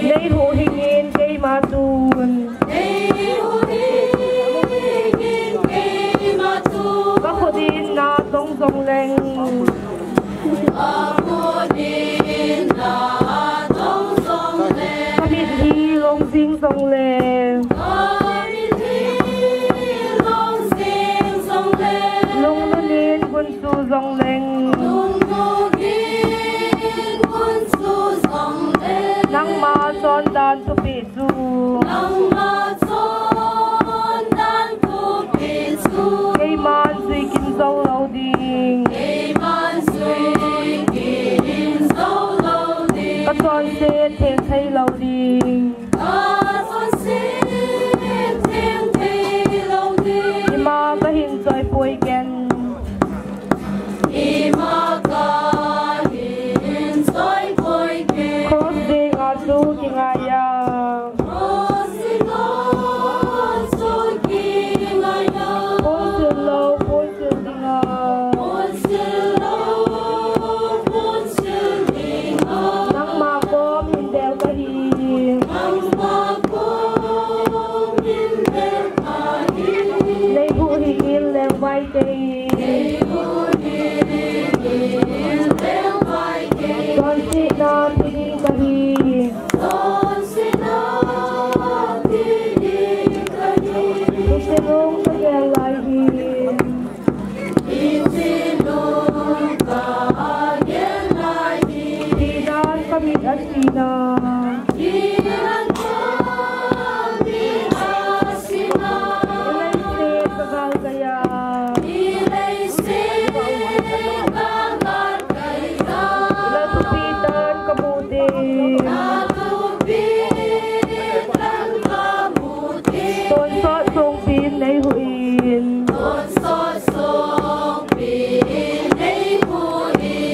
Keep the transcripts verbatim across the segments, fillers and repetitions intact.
Nei huhhingin keima tun. Ka khut in natong jongleng. Ka mit hi long jing jongleng. Lungnun in gunchu jongleng. Nangma chondan thupeh chu. Keiman jui kim jou lou ding. Ka chonset theng thei lou ding. Ima ka hin choi poi ken. Ima ka hin choi poi ken. Cross ding a chu kingai a. Cross ding a chu kingai a. Phunsil lou, phunsil ding a. Phunsil lou, phunsil ding a. Nangma kom hin del ka hi. Nangma kom hin del ka hi. Nei huhhingin lengvai tei. Chonsetna pe ding kahi. Hiche nung kagel lai hi. Tidan kamit asina. Leiset kagal geiya. Lal thupi tan kamu ding. Tonsot songpin nei huhhingin.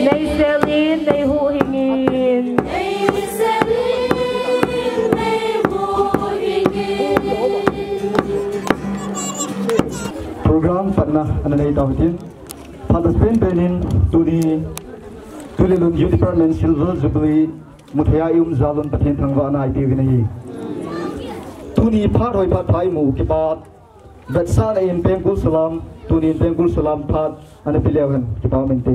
Nei selin nei huhhingin. Program patna ana nei tau hitin. Phat a pen penin tuni Tuileilung Youth Department Silver Jubilee muthei a i um jal un Pathen thangvahna i peuvin ahi. Tuni phat hoi phat pha i mu kipat vetsahna in pengkul salam, tuni in pengkul salam phat ana pe leu hen kipa um inte.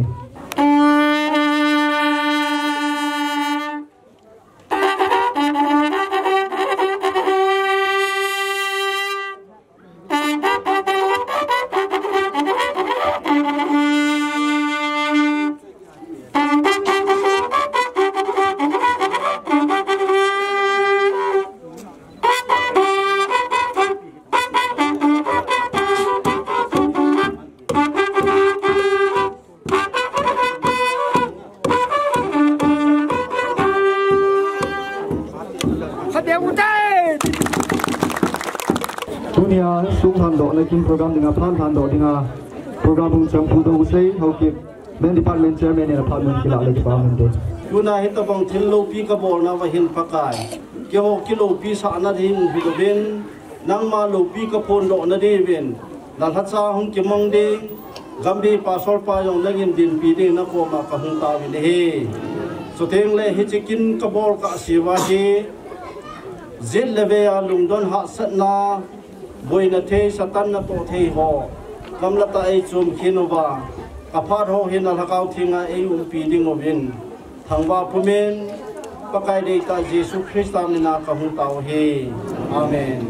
Tunia sung lhandohna kin program dinga phat lhandoh dinga program hung chang pu do usei Haokip Men Department Chairman in aphat mun kila le kipa mun te. Tuna hitabang thil loupi kabolna va hin Pakai. Keiho kiloupi sahna ding hi dovin. Nangma loupi kaphondohna diuvin, na lhacha hung kimang ding, Gambih Pastor pa jong nangin dinpi ding nakoma kahung tauvin ahi. Chuteng le hiche kin kabol kahseuva hi, jet le vei a lungdon hahsatna, boina thei, Satan natoh thei ho gamla tah a eichom khin uva, ka phat ho hin a Lhagao Theng a eiumpi ding uvin, thangvah pumin Pakai deitah Jesu Christa mina kahung tao ahi. Amen.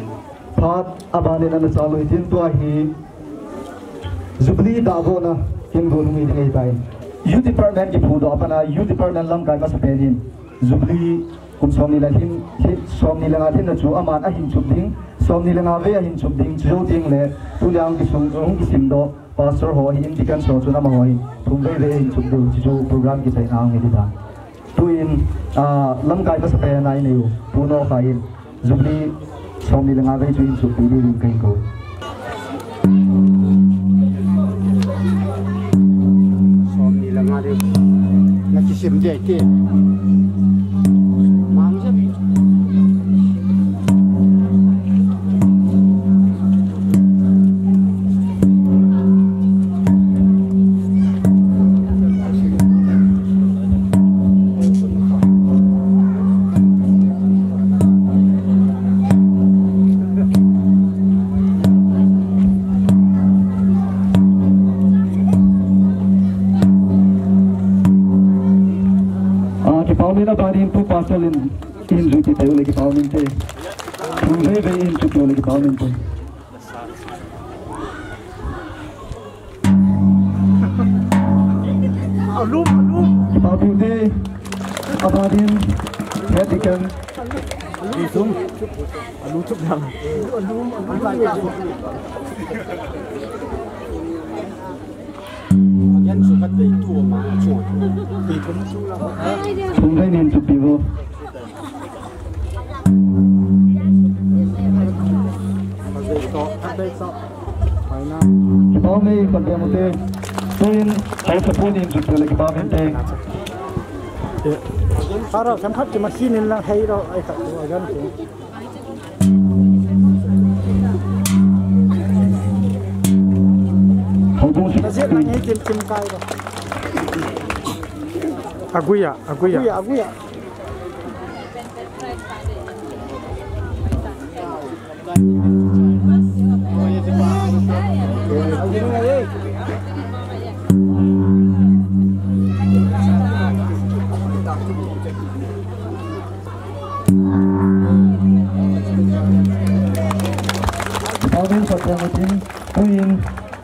Phat abanin ana chal u hitin, tua hi Jubilee dahvohna kin gon hung hi ding ahitai. Youth Department kiphudoh a pat a Youth Department lamkai masapen in Jubilee kum somni le hin, hin, somni le nga hinna chu aman ahin chup ding, somni le nga vei ahin chup ding, chujou teng le tunia hung kisung, hung kisimdoh Pastor ho ahin, Deacon ho chun amaho hin thum vei vei ahin chup diu, chuchu program kichaina hung hi ding ahitai. Tuin, ah, lamkai masapen a inei u Pu Nokha in Jubilee somni le nga vei chu hin chuppi dingin kahin kou. Somni le nga ding. Na kisim ding ahi ti. Mang jep. Ah, kipa umin, abanin Pu Pastor in, in juti teu le kipa umin te. Thum vei vei in juti le kipa umin te. Alum, alum. Kipa umin te. Abanin Head Deacon. Alum, alum. Again, so kat vei tu ma chu. Thum vei nin chupi vo. Kipa umin, pat vei mo te. Tuin, housapu nin chupi le kipa umin te. Para, kemkhat ki machine in lang hei ro, ai khat tu, again tu. Houbung si. Najep nang hi chim chim kai ba. Aguya, aguya. Aguya, aguya. Kipa umin, pateng utin, tuin,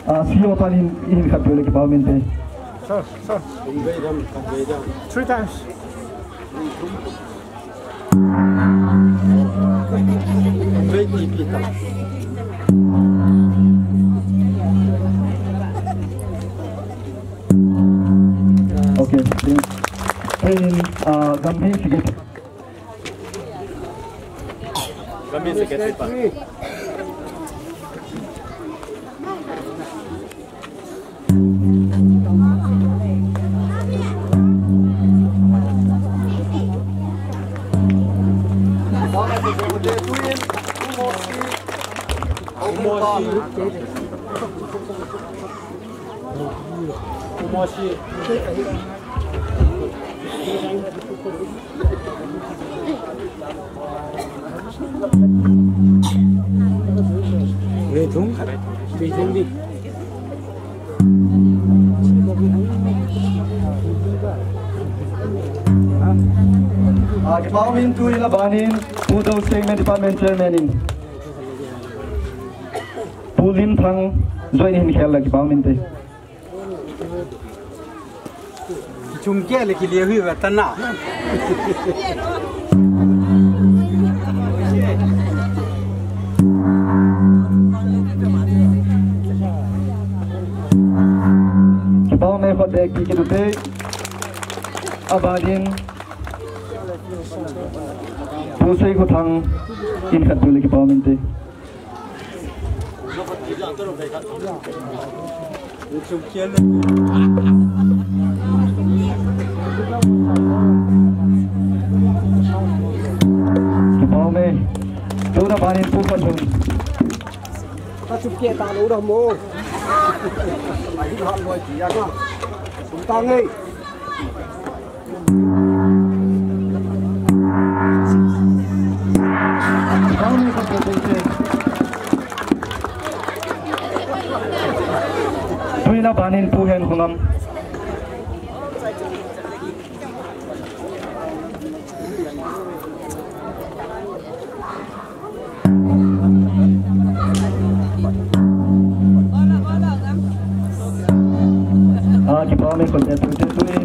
ah, C E O panin in khat peh le kipa umin te. Sir, sir. Three times. Okay, thank you. Tuin, ah, Gambhir Secretary. Gambhir Secretary pa. Beitung, beitung di. Ah, kipa umin, tuin abanin, Pu Doseng, Department Chairman in. Pu Limthang, join in khel le kipa umin te. Chung ke le kile hui va tana. Kipa ume, khut beng kit ute. Abanin, Pu Seikhothang, in khat peh le kipa umin te. Kipa ume. Tuna abanin Pu Khanhun. Ka chup ke ta lo da mo. Ai ha loi ti ya na. Sum ta nge. Kipa ume, khat peh te. Panin Pu Henkhongam. Ah, kipa ume, khut beh peh ute. Tuin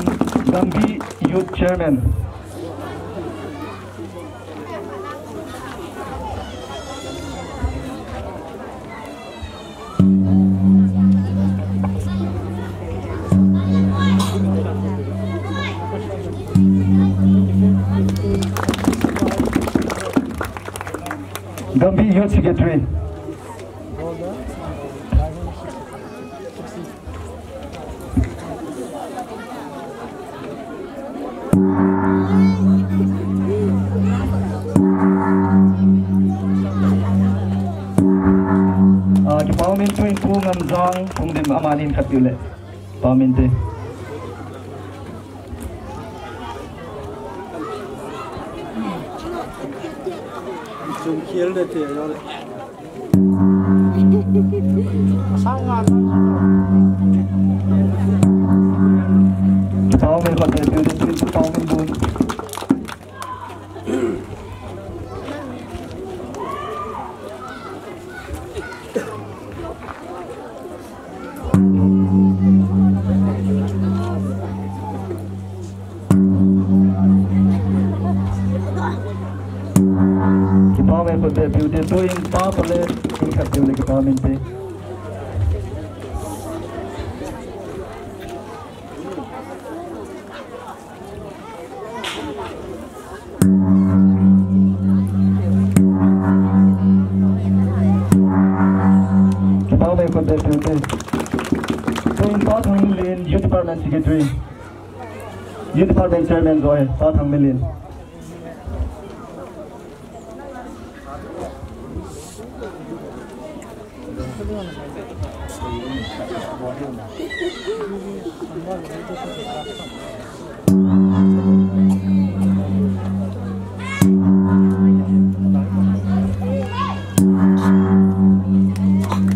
Gambih Youth Chairman. Gambih Youth Secretary. Ah, kipa umin, tuin Pu Ngamjang Phungdim, amani khat tiu le. Kipa umin te. Chung khel le te yo le. Kipa umin, khut beh peh ute. Tuin Pu Paomin Bun. Kipa ume, khut beh peh ute. Tuin Pa Palen, in khat tiu le, kipa umin te. Kipa ume, khut beh peh ute. Tuin Pa Thangminlen, Youth Department Secretary. Youth Department Chairman jo ahi, Pa Thangminlen.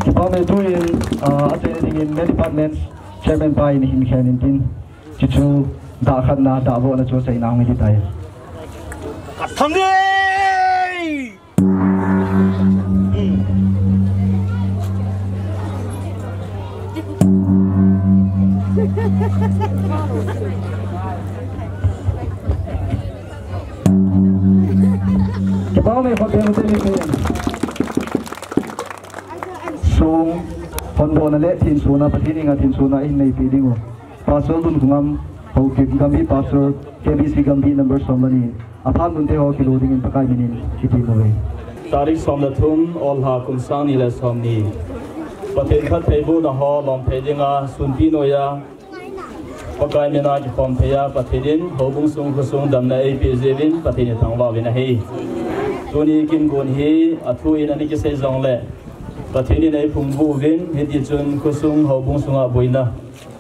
Kipa ume, tuin, ah, achaina dingin Men Department Chairman pa in hin khen in tin. Chuchu, dahkhatna, dahvohna chu achaina hung hi tai. Ka tham ding! Kipa ume, khut beh ute. Song, phondohna le thinsona, Pathen henga thinsona ihin neipeh diu. Pastor Lunkhongam Haokip, Gambih Pastor, K B C Gambih number som le ni. Aphat mun te ho kilo dingin Pakai minin kitem uve. Tarik som le thum, Ollha, kum sang ni le som ni. Pathen phattheibohna ho lom thei dinga sunpi noiya Pakai mina kikhom theiya Pathen in houbung sung khosung damna eipeh jeh uvin Pathen ithangvah uvin ahi. Tuni kin gon hi athu in ana kisei jongle Pathen in eiphungvuh uvin, hiti chun khosung houbung sunga boina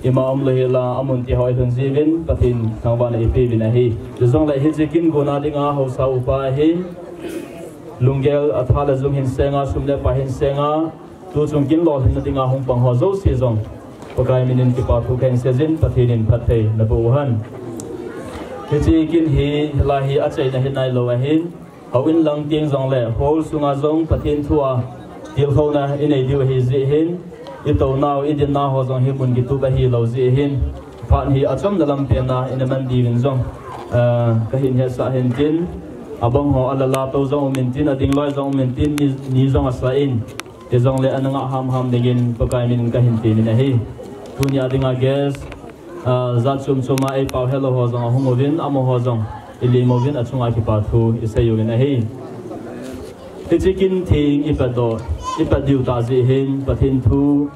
ima umlou hela, amun te ho eilhun jeh uvin Pathen thangvahna eipeh uvin ahi. Chujongle hiche kin gon a dinga haosa upa ahin, lunggel atha le jung hin senga, sum le pai hin senga, tuchung kin lolhinna dinga hung pang ho jouse jong Pakai minin kipa thu kahin seijin, Pathen in phatthei naboh uhen. Hiche kin hi, hilai hi achaina hi nailou ahin, houin lang teng jongle hall sunga jong Pathen thua tilkhouna inei diu ahi jeh hin, itounau, idinnau ho jong hi mun kitup ahilou jeh hin, phat hi achomna lampen a ina man diuvin jong, eh, kahin hetsah hin tin, abang ho alala tou jong umin tin, ading loi jong umin tin, ni, ni jong asa in, hijongle ana ngah hamham dingin Pakai minin kahin temin ahi. Tunia dinga guest, ah, jat chom chom a eipao helou ho jong ahung uvin, amaho jong ilim uvin, achunga kipa thu isei uvin ahi. Hiche kin theng ipatdoh, ipat diu tah jeh hin Pathen thu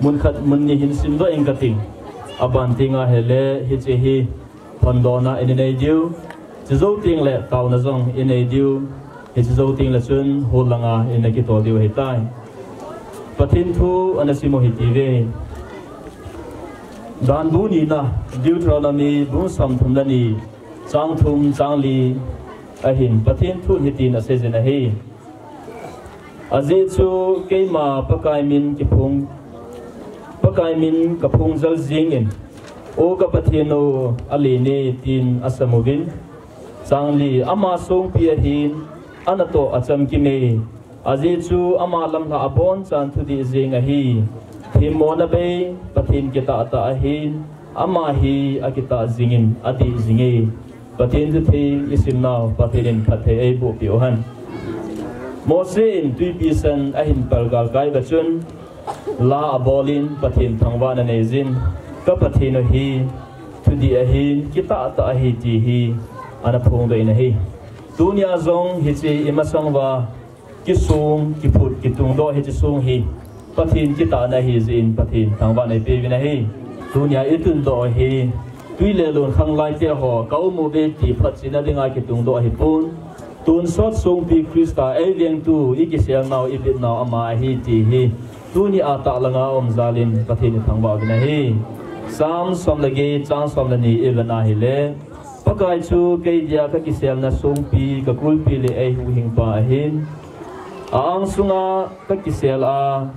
mun khat mun ni hin simdoh ing kating. Aban tenga hile hiche hi phondohna ina nei diu, chujou tengle taona jong inei diu, hiche jou tengle chun hall langa ina kitol diu ahitai. Pathen thu ana simu hitiuve. Danbu nina, Deuteronomy bung somthum le ni, chang thum, chang li ahin Pathen thun hitin aseijin ahi. Ajeh chu keima Pakai min kiphong, Kaimin kaphung jal jingin, O ka Pathen u, aleine, tin asam uvin. Chang li, ama songpi ahin, anatoh achamkime. Ajeh chu ama lamlhah abonchan thudih jeng ahi. Themmona bei, Pathen kitah tah ahin, ama hi akitah jingin adih jinge. Pathen thutheng isimnau, Pathen in phatthei eiboh peh uhen. Mose in twipi san ahin palgal kai uva chun, la abolin Pathen thangvah in aneijin, ka Pathen u hi thudih ahin, kitah tah ahi ti hi ana phongdoh in ahi. Tunia jong hiche imasang uva kisong, kiphut, kitungdoh hiche song hi Pathen kitahna ahi jeh in Pathen thangvah in eipeh uvin ahi. Tunia itundoh hi twi le lon khanglai te ho ka um uve ti phatchomna dinga kitungdoh ahipon, tonsot songpi Christa eivengtu ikiselnau, ibitnau ama ahi ti hi tunia tahlanga aum jalin Pathen ithangvah uvin ahi. Psalm som le get, chang som le ni ivet a ahile, Pakai chu kei dia kakiselna songpi, kakulpi le eihuhhingpa ahin. A-angsunga kakisel a,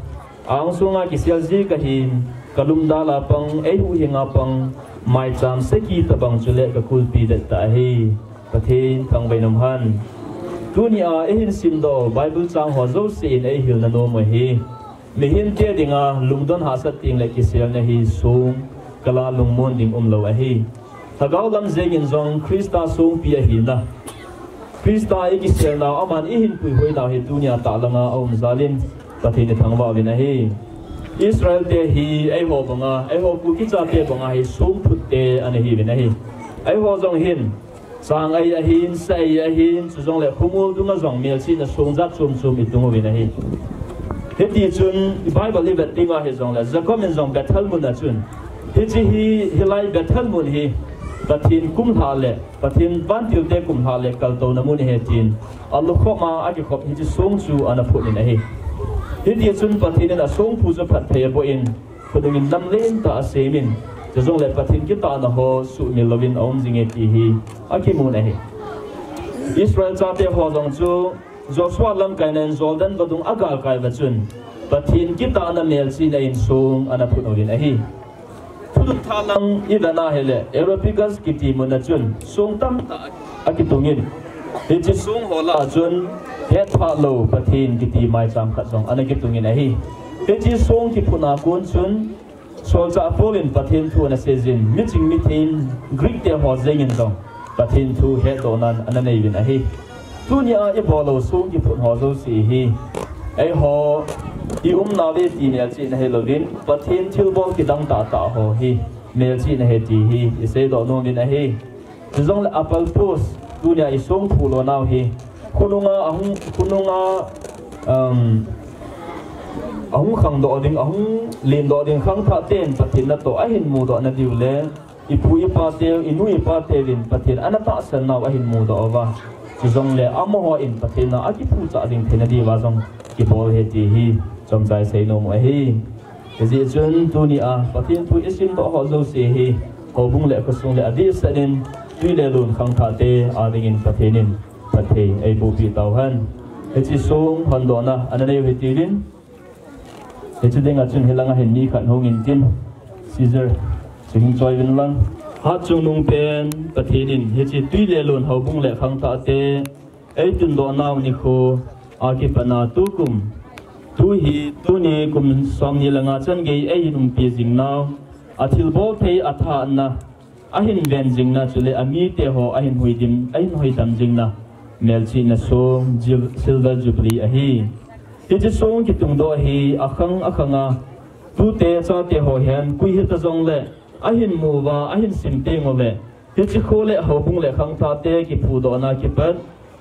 a-angsunga kisel ji kahin, kalumdal a pang, eihuhhinga pang, maicham seki tobang chule kakulpi dettah ahi. Pathen thangvah in umhen. Tunia ihin simdoh Bible chang ho jouse in eihilna nom u ahi. Mihemte dinga lungdon hahsat tengle kiselna hi song, kal a lungmon ding umlou ahi. Lhagao lam jengin jong Christa songpi ahina, Christa ikiselnau, aman ihin puihoinau hi tunia tahlanga aum jalin Pathen ithangvah uvin ahi. Israelte hi eiho banga, eiho Kuki chate banga hi songphutte ana hiuvin ahi. Eiho jong hin, chang ei ahin, sa ei ahin, chujongle khomol dunga jong melchihna song jat chom chom itung uvin ahi. Hitichun Bible ivet tenga hijongle, Jacob in jong Bethel muna chun, hiche hi, hilai Bethel mun hi Pathen kumlhah le, Pathen vantilte kumlhah le kaltouna mun ahi tin, alukhop a akikhop hiche song chu ana phut in ahi. Hitichun Pathen in asongphu chu phatthei aboh in, khonungin lamlen tah asemin, chujongle Pathen kitahna ho suhmil louvin aum jinge ti hi akimun ahi. Israel chate ho jong chu Joshua lamkaina in Jordan vadung agalkai uva chun, Pathen kitahna melchihna in song ana phut uvin ahi. Thudut thah lang ivet a ahile, Areopagus kiti muna chun song tamtah akitungin, hiche song ho lah a chun hetphah lou Pathen kiti maicham khat jong ana kitungin ahi. Hiche song kiphutna kon chun, solchah Paul in Pathen thu ana seijin, miching mithein Greek te ho jengin jong Pathen thu hetdohna ana neiyuvin ahi. Tunia ibol u song kiphut ho jouse hi, eiho iumnauve ti melchihna hilouvin, Pathen thilbol kidang tahtah ho hi melchihna ahi ti hi iseidoh nomin ahi. Chujongle apalpus, tunia isongphu lonau hi, khonunga ahung, khonunga, um, ahung khangdoh ding, ahung lendoh ding khangthah ten Pathen natoh ahin mudoh nadiu le, ipu ipateu, inu ipateuvin Pathen ana tahsan nau ahin mudoh uva, chujongle amaho in Pathen na akiphuchah ding theina diuva jong kibol ahi ti hi chomcha isei nom u ahi. Hijeh chun tunia Pathen thu isimdoh ho jouse hi, houbung le khosung le adehset in twi le lon khangthahte adingin Pathen in phatthei eibohpeh tauhen. Hiche song hondohna ana neiu hitiuvin, hiche dinga chun hilanga hin mi khat hung intin, Caesar, chu hung choiuvin lang. Hatchungnung pen Pathen in hiche twi le lon houbung le khangthahte eitundohnau nikho a kipatna tukum, tu hi, tuni kum somni le nga chan gei eihin umpi jingnau, athilbol thei athahna, ahin ven jingna chule amite ho ahin huidim, ahin huidam jingna melchihna song, Ju-, Silver Jubilee ahi. Hiche song kitungdoh hi akhang akhanga tute chate ho hen koi hita jongle ahin mu uva, ahin sim teng ule, hiche kho le houbung le khangthahte kiphudohna kipat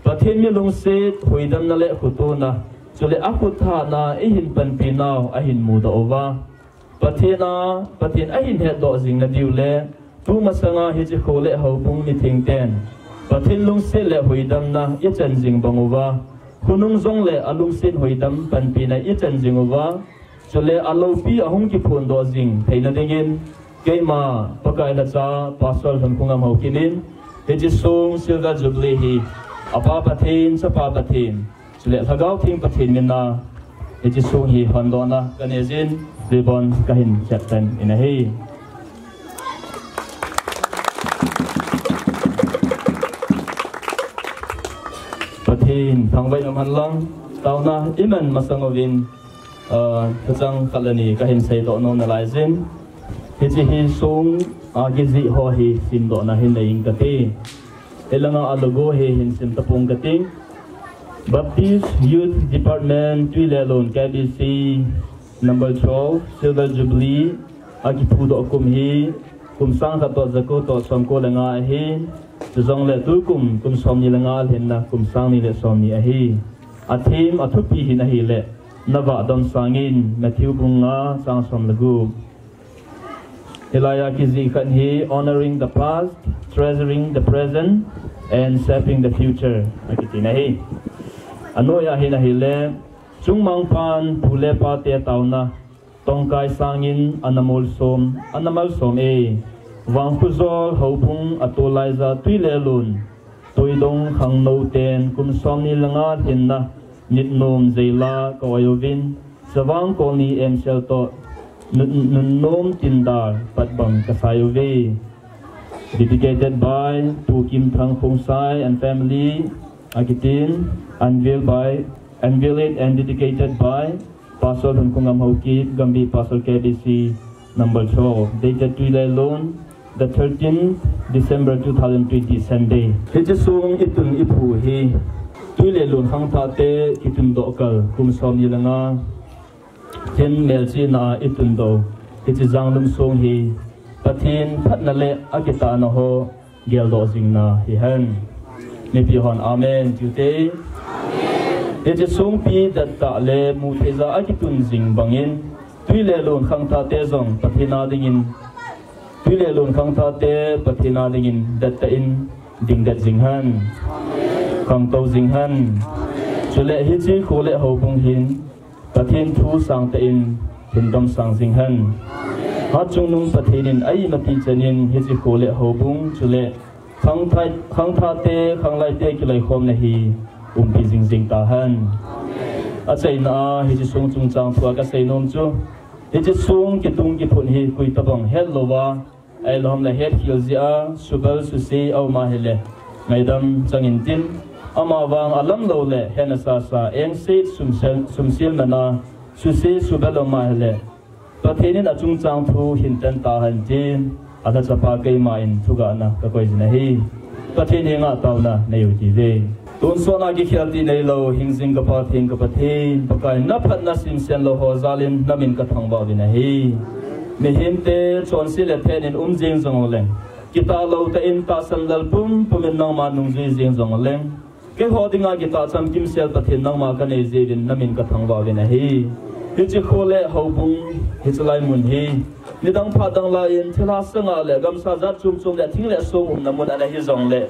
Pathen mi lungset, huidamna le khotona, chule akhut thahna eihin panpinau ahin mudoh uva, Pathen a, Pathen ahin hetdoh jing nadiu le, tumasanga hiche kho le houbung mithengten Pathen lungset le huidamna ichan jing bang uva, khonung jongle alungset huidam panpina ichan jing uva, chule aloupi ahung kiphondoh jing theina dingin, keima Pakai lhacha Pastor Lhunkhungam Haokip in hiche song Silver Jubilee hi apa Pathen, chapa Pathen, chule Lhagao Theng Pathen mina hiche song hi hondohna kaneijin, Ribbon kahin chet tan in ahi. Pathen thangvah in umhen lang, taona iman masang uvin, ah, thuchang khat le ni kahin seidoh nom nalai jin. Hiche hi song, ah, kijih ho hi simdohna hin nei ing kati. Hilanga a logo hi hin sim tapong kati. Baptist Youth Department, Tuilelun, K B C, number twelve, Silver Jubilee, akiphudoh kum hi, kum sang khat toh jako toh somko le nga ahi. Chujongle tukum, kum somni le nga lhinna, kum sang ni le somni ahi. A theme, a thupi hin ahile, Navah dom sangin, Matthew bung nga chang som le gup. Hilaiya kijih khat hi, Honoring the Past, Treasuring the Present, and Shaping the Future, akiti na ahi. Anoiya hin ahile, Chungmangpan pu le pate taona, tongkai sangin ana malsom, ana malsom e. Vangkhujol houbung a tolaiya Tuilelun, Tuidong khangnou ten kum somni le nga lhinna, nit nom jeila ka oi uvin, Chavang Colony M C L toh, nun, nunnom tindal patbang ka sai uve. Dedicated by Pu Kimthang Khongsai and family, akitin, unveiled by, unveiled and dedicated by Pastor Lhunkhongam Haokip, Gambih Pastor K B C number twelve, dated Tuilelun, the thirteenth December two thousand twenty, Sunday. Hiche song itun iphu hi, Tuilelun khangthah te kitundoh kal, kum somni le nga, hin melchihna a itundoh, hiche Janglum song hi, Pathen phatna le akitahna ho, geldoh jingna hihen. Mipi hon amen tiu te. Hiche songpi dettah le mutheija akitun jing bangin, Tuilelun khangthah te jong Pathen a dingin, Tuilelun khangthah te Pathen a dingin dettah in dingdet jing hen. Khangtou jing hen. Chule hiche kho le houbung hin, Pathen thu sangtah in hin domsang jing hen. Hatchungnung Pathen in a-imati chan in hiche kho le houbung chule khangthah, khangthah te, khanglai te kiloikhomna hi umpi jingjing tahen. Achaina a hiche song chungchang thua kasei nom chu, hiche song kitung kiphun hi koi tabang hetlouva, ahilou ham le hetkhel jeh a, subal suse aum ahile, ngaidam chang intin, amavang alamlou le, hetna sasa, engset sumsel, sumsel mana, suse subal aum ahile, Pathen in achungchang thu hin tan tahen tin, alhachapa keima in thugahna kakoi jin ahi. Pathen henga taona neiu tive. Tonsot a kikhel tih neilou, hingjing ka Pathen, ka Pathen, Pakai, naphatna simsen lou ho jal in namin kathangvah uvin ahi. Mihemte chonse le then in um jeng jong uleng, kitahlou tah in tahsan lel pumpum in nangma nungjui jeng jong uleng, keiho dinga kitah chamkimsel Pathen nangma kanei jeh uvin namin kathangvah uvin ahi. Hiche kho le houbung, hiche lai mun hi, nidang phat dang lai in thilha sanga le gamsa jat chom chom le thing le song umna mun ana hi jongle,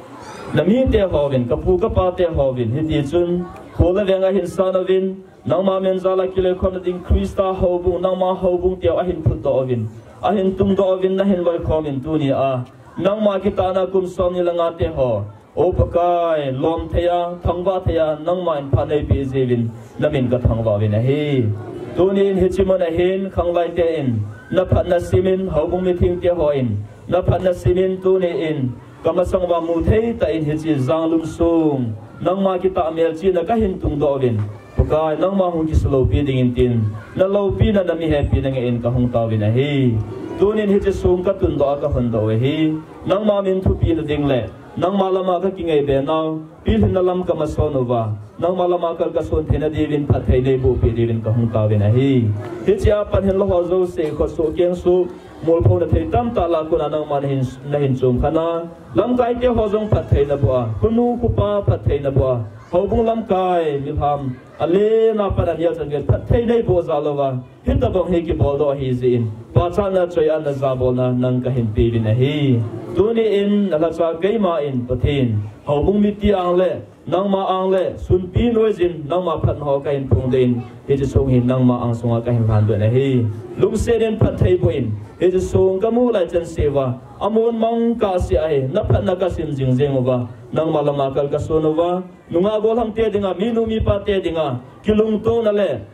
namite hovin, kapu kapate hovin, hitichun kho le veng ahin san uvin, nangma min jal a kiloikhomna ding Christa houbung, nangma houbung teu ahin phutdoh uvin, ahin tungdoh uvin, nahin loikhom in tunia nangma kitahna kum somni le nga te ho, O Pakai, lom thei a, thangvah thei a, nangma in phat neipeh jeh uvin namin kathangvah uvin ahi. Tunin hiche mun ahin, khanglai te in naphatna simin, houbung mithengte hon naphatna simin, tunin kamasang uva muthei tah in hiche Janglum song nangma kitah melchihna kahin tungdoh uvin, Pakai, nangma hung kisaloupi dingin tin, naloupina, namihepina ngeh in kahung tauvin ahi. Tunin hiche song katundoh a kahondoh u ahi. Nangma min thupina ding le nangma lama kakingaibe nau, pilhinna lam kamasan uva, nangma lama kal kason theina diuvin phatthei neibohpeh diuvin kahung tauvin ahi. Hichea pat hin lou ho jouse, khutsoh kengsoh, molphona thei tamtah lah a kona nangma nahin, nahin chomkhen a, lamkaite ho jong phatthei naboh a, khonu khopa phatthei naboh a, houbung lamkai, milham, alen a pat a neocha gei phatthei neiboh jal uva, hitobang hi kiboldoh ahi jeh in, pachatna, choi-atna, jabolna nang kahin peuvin ahi. Tunin nalhacha keima in Pathen, houbung mite ang le nangma ang le sunpi noijin nangma phatna ho kahin phongdoh in, hiche song hi nangma angsunga kahin lhandoh in ahi. Lungset in phatthei boh in, hiche song kamu lai chan seh uva, amun mang kahsea hi naphatna kasim jingjing uva, nangma lama kal kason uva, nungah gollhangte dinga, minu mipate dinga kilungtona le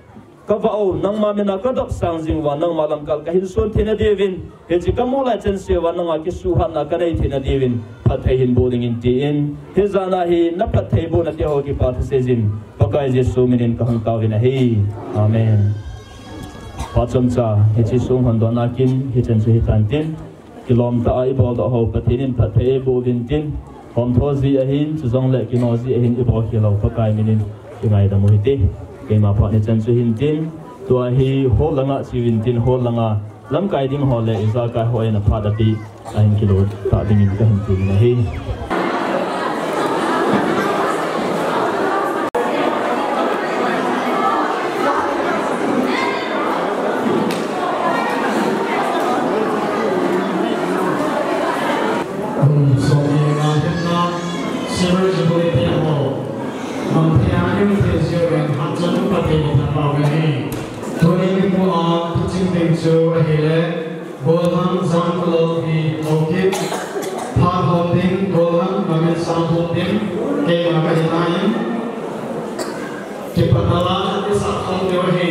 Ka vah u, nangma mina ka dopsang jing uva, nangma lamkal ka hin son theina diuvin, hiche ka mu lai chan seuva nanga kisuhatna ka nei theina diuvin, phatthei hin boh dingin tin, hijat a hi na phatthei bohna te ho kipa thusei jin, Pakai Jesu minin ka hung taovin ahi. Amen. Phat chomcha, hiche song hon dohna kin, hichan chu hitan tin, kilom tah a i bol doh ho, Pathen in phatthei ei boh uvin tin, hom tho ji ahin, chujongle kino ji ahin i bol khel u, Pakai minin i ngaidam u hite. Keima phat nichan chu hin tin, tua hi hall langa che uvin tin, hall langa lamkai ding ho le ijakai ho in aphat abih a hin kilo tah dingin ka hin ti in ahi. Kum som ni nga hinna Silver Jubilee te ho, mang thei a ning thei jeh uvin hachang Pathen i thangvah uve. Tuni i mu a thuching ding chu ahile, Golhang Jangkulol V Haokip, phat hom ding Golhang Mamin Sanghom ding, keima kahi nai in. Kipat a la i sah khom diu ahi.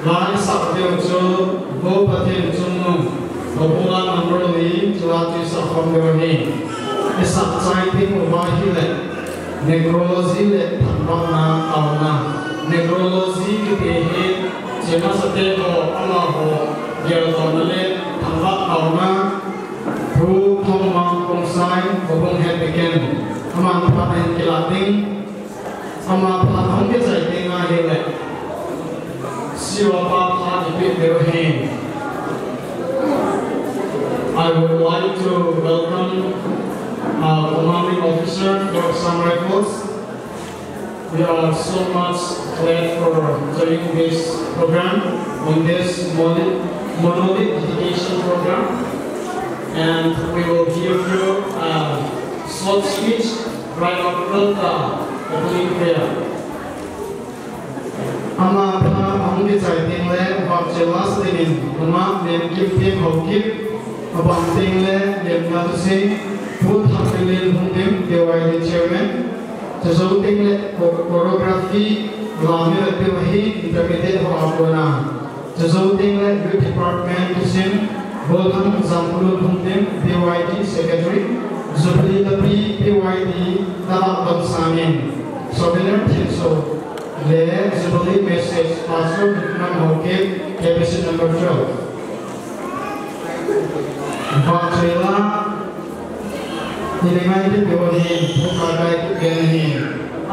La i sah diu chu Vo Pathen chungnung, Vo Bula number li, chu la chu i sah khom diu ahi. I sah chai ding uva ahile, Necrology le thangvahna taona. Necrology kiti hi, chena sate ho, amaho geldohna le thangvah taona. Pu Thongmang Khongsai, Vo Bung Head Deacon, aman phat ahin kilah ding. Ama phat ahung kichai teng ahile, C O pa phat ipeh diu ahi. I would like to welcome our commanding officer for Assam Rifles. We are so much glad for joining this program on this monolith, monolith dedication program. And we will give you a short speech right after the opening prayer. Ama phat ahung kichai teng le, vahchoi la sa dingin, Mama Nemkimthem Haokip, aban teng le, Nemna Thusing, Pu Thangminlen Lhungdim, B Y D Chairman, chujou teng le, cho-, choreography, la mi vet diu ahi, intermediate ho a kona. Chujou teng le Youth Department thusim, Golhang Jangkulol Lhungdim, B Y D Secretary, Jubilee Lapi, B Y D, Tala Dongsamin, Souvenir Thinsou, le Jubilee Message, Pastor Vikram Haokip, K B C number twelve. Vahchoi la, Nilai ngai kit diu ahi, phuka kai kit diu ahi.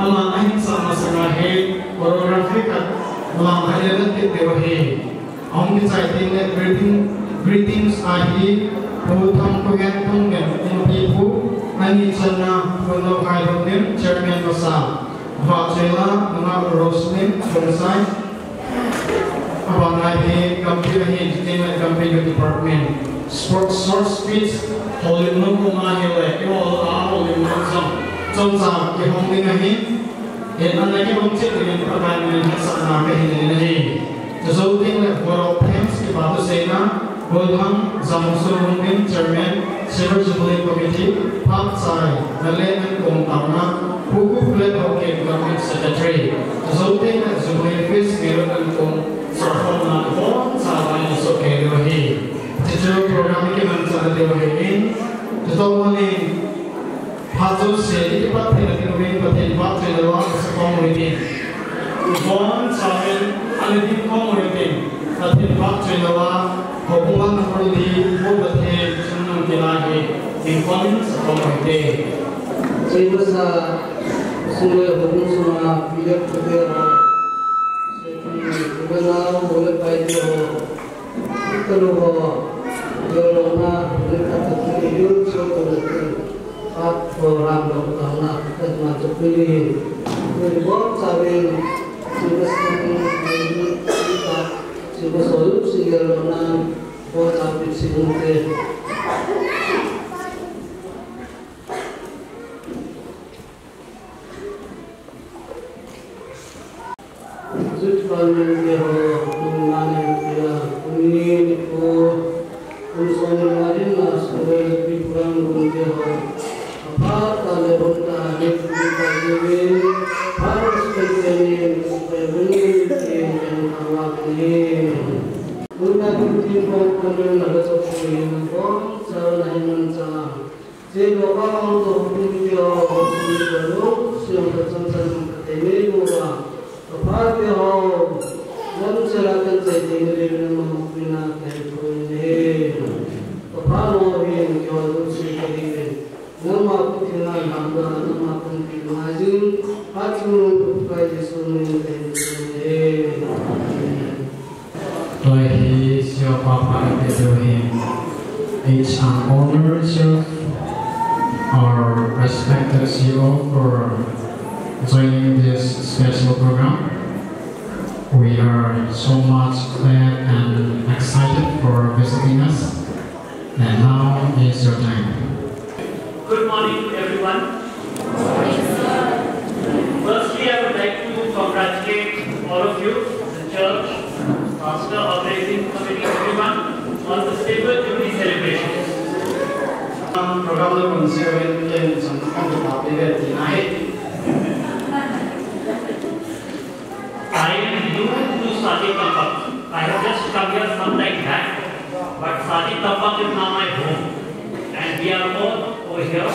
Ama ahin sah masang a hi, choreography khat, lang ahin vet kit diu ahi. Ahung kichai teng le greeting, greetings a hi, Pu Thangkhohen Thangnem, Inpi Pu, ani channa, Pu Nokhai Lhungdim, Chairman masa. Vahchoi la, Nunga Roslyn Khongsai. Abana hi Gampi ahi, chuteng le Gampi Youth Department. Sport, short speech, houlim nom um ahile, kihol a houlim nom jong. Chomcha kihong ding ahi. Hin ana kihong chet dingin Pakai min in hetsahna kahin nei in ahi. Chujou teng le vote of thanks kipa thuseina, Golhang Jamsung Lhungdim Chairman, Silver Jubilee Committee, phat chai, na le nan kong taona, Pu Kukulet Haokip Government Secretary. Chujou teng le Jubilee Feast ngailut nan kong sokhomna, iboncha vai na soh kei diu ahi. Chuchu program i kimanchah diu ahin, chutoh manin, Phat jouse, i kipat theina diuvin Pathen vahchoina la i sakhom u hitin. Ibonchauvin, ana ding khom u hitin. Pathen vahchoina la, Houbung Lamkhul li, Pu Pathen chungnung kila hi, ding khom in sakhom u hite. Chei masa, sung le houbung sunga, P F te ho, Secretary, Governor, Holy Pai te ho, Kalu ho, Yolona, Lekha Tatu, Yul Cho Tatu, At Program Lokana, Katma Chapili, Yul Bom Sabin, Sibasang, Sibasolu, Siyolona, Bom Sabin, Sibunte. Youth Parliament te ho, kum nga ni tia, kum ni ni ko, kum som ni nga din la, Silver Jubilee program kum te ho. Aphat tah le bon tah ni kum ta ni, phat respect te ni, respect te ni, Kong kong na la to ko yin ko sa na hin man sa. Che lo ka ong to pu ni yo ko ni ko lo, si ong ka chang chang ka te ni ko ba. Ka pha ke ho. Lam se la kan se te ni le na ma ku na ke ko ni. Ka pha lo hin ko lo si ka hi. Nama putih na lambda, nama putih na jing, hati nung kukai Yesu nung. Amen. Today is your Papa Elohim. It's an honor to our respected C E O for joining this special program. We are so much glad and excited for visiting us. And now is your time. Good morning to everyone. Firstly, I would like to congratulate all of you, the church, pastor, organizing committee, everyone, on the silver jubilee celebrations. Program lo kon se wen len sang kan ta pe ve ti nai. I am new to Saching Tampak. I have just come here some time back, but Saching Tampak is now my home, and we are all over here,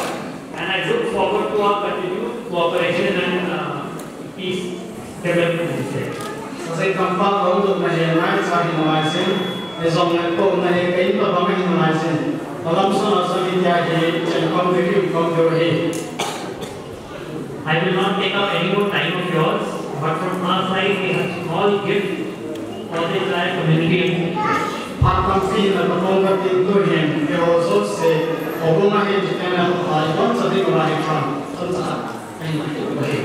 and I look forward to our continued cooperation and, uh, peace development in this area. Saching Tampak home to my home, my Saching my sin, is on my home, my pain to my sin. Alam so na so ni kya hai, chen kom de, kom de hai. I will not take up any more time of yours, but from our side, we have small gift for the entire community. Phat tampi na patong ka tin tu hin, we also say, obung ahi jiten na hai, kon sa di ko hai chan, kon sa, ai ma ko hai.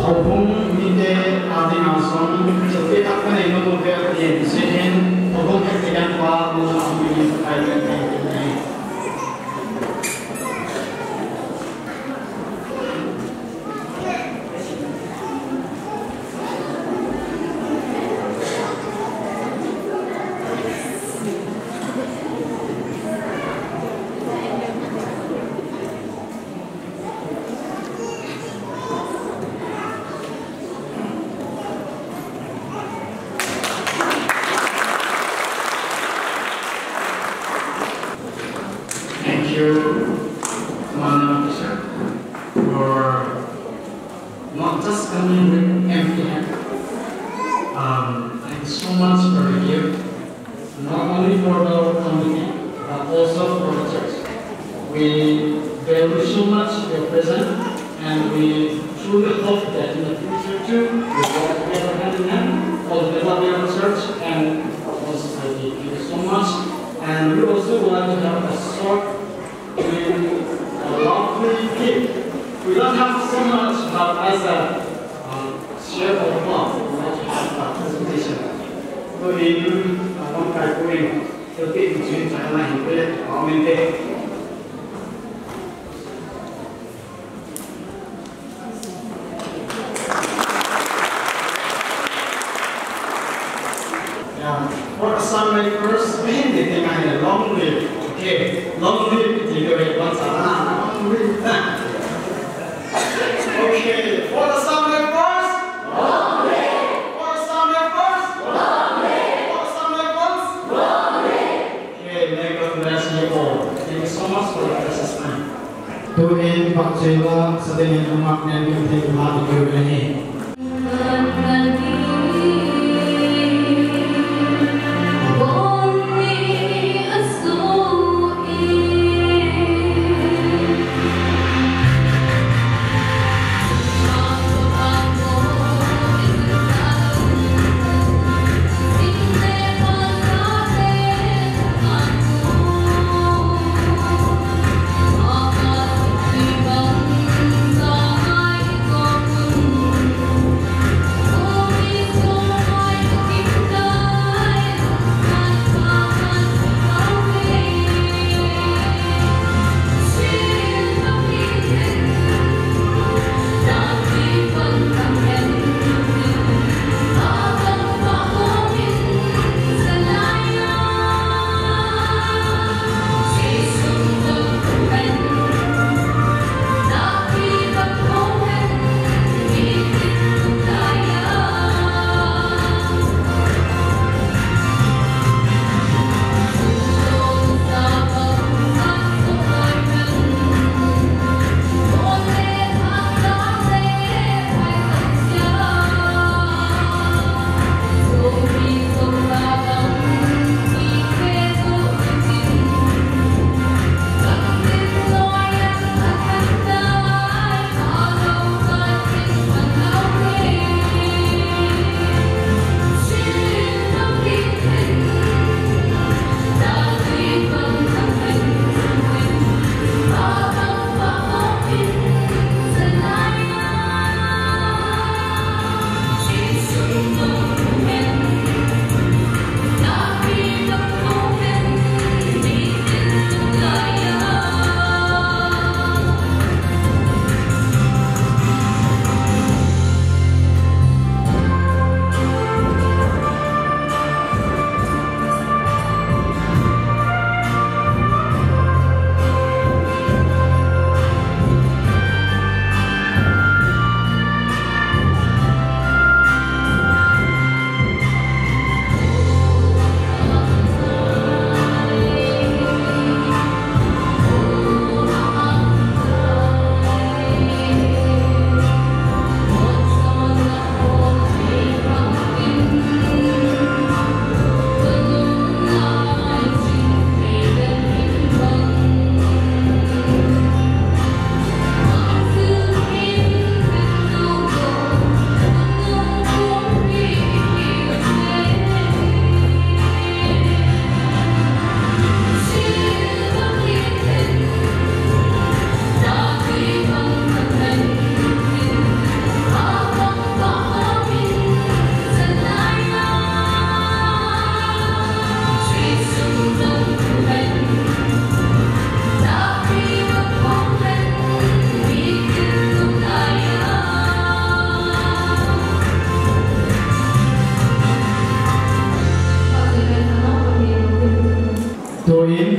Houbung mite adinga jong, chate tak kanei nom uve tin, seihin, houbung hektian pa, mo amu ni sakai le te. Thank you, Madam Bishop, for not just coming with empty hand. Um, thanks so much for the gift, not only for the community, but also for the church. We value so much your presence, and we truly hope that in the future too, we work together hand in hand for the development of the church and of the society. Thank you so much. And we also would like to have a short, a lovely gift. We don't have so much, but as a, um, share of love, we want to have a presentation. So in, uh, one by one, so take the change, I like to comment there. Yeah, for Assam Rifles, eh, they think I long live. Okay, long live, they go with one time. Ah, long live. Okay, for Assam Rifles. Long live. For Assam Rifles. Long live. For Assam Rifles. Long live. Okay, may God bless you all. Thank you so much for your precious time. Tuin Pangchela, Sadin and Umak, and you take part in your journey.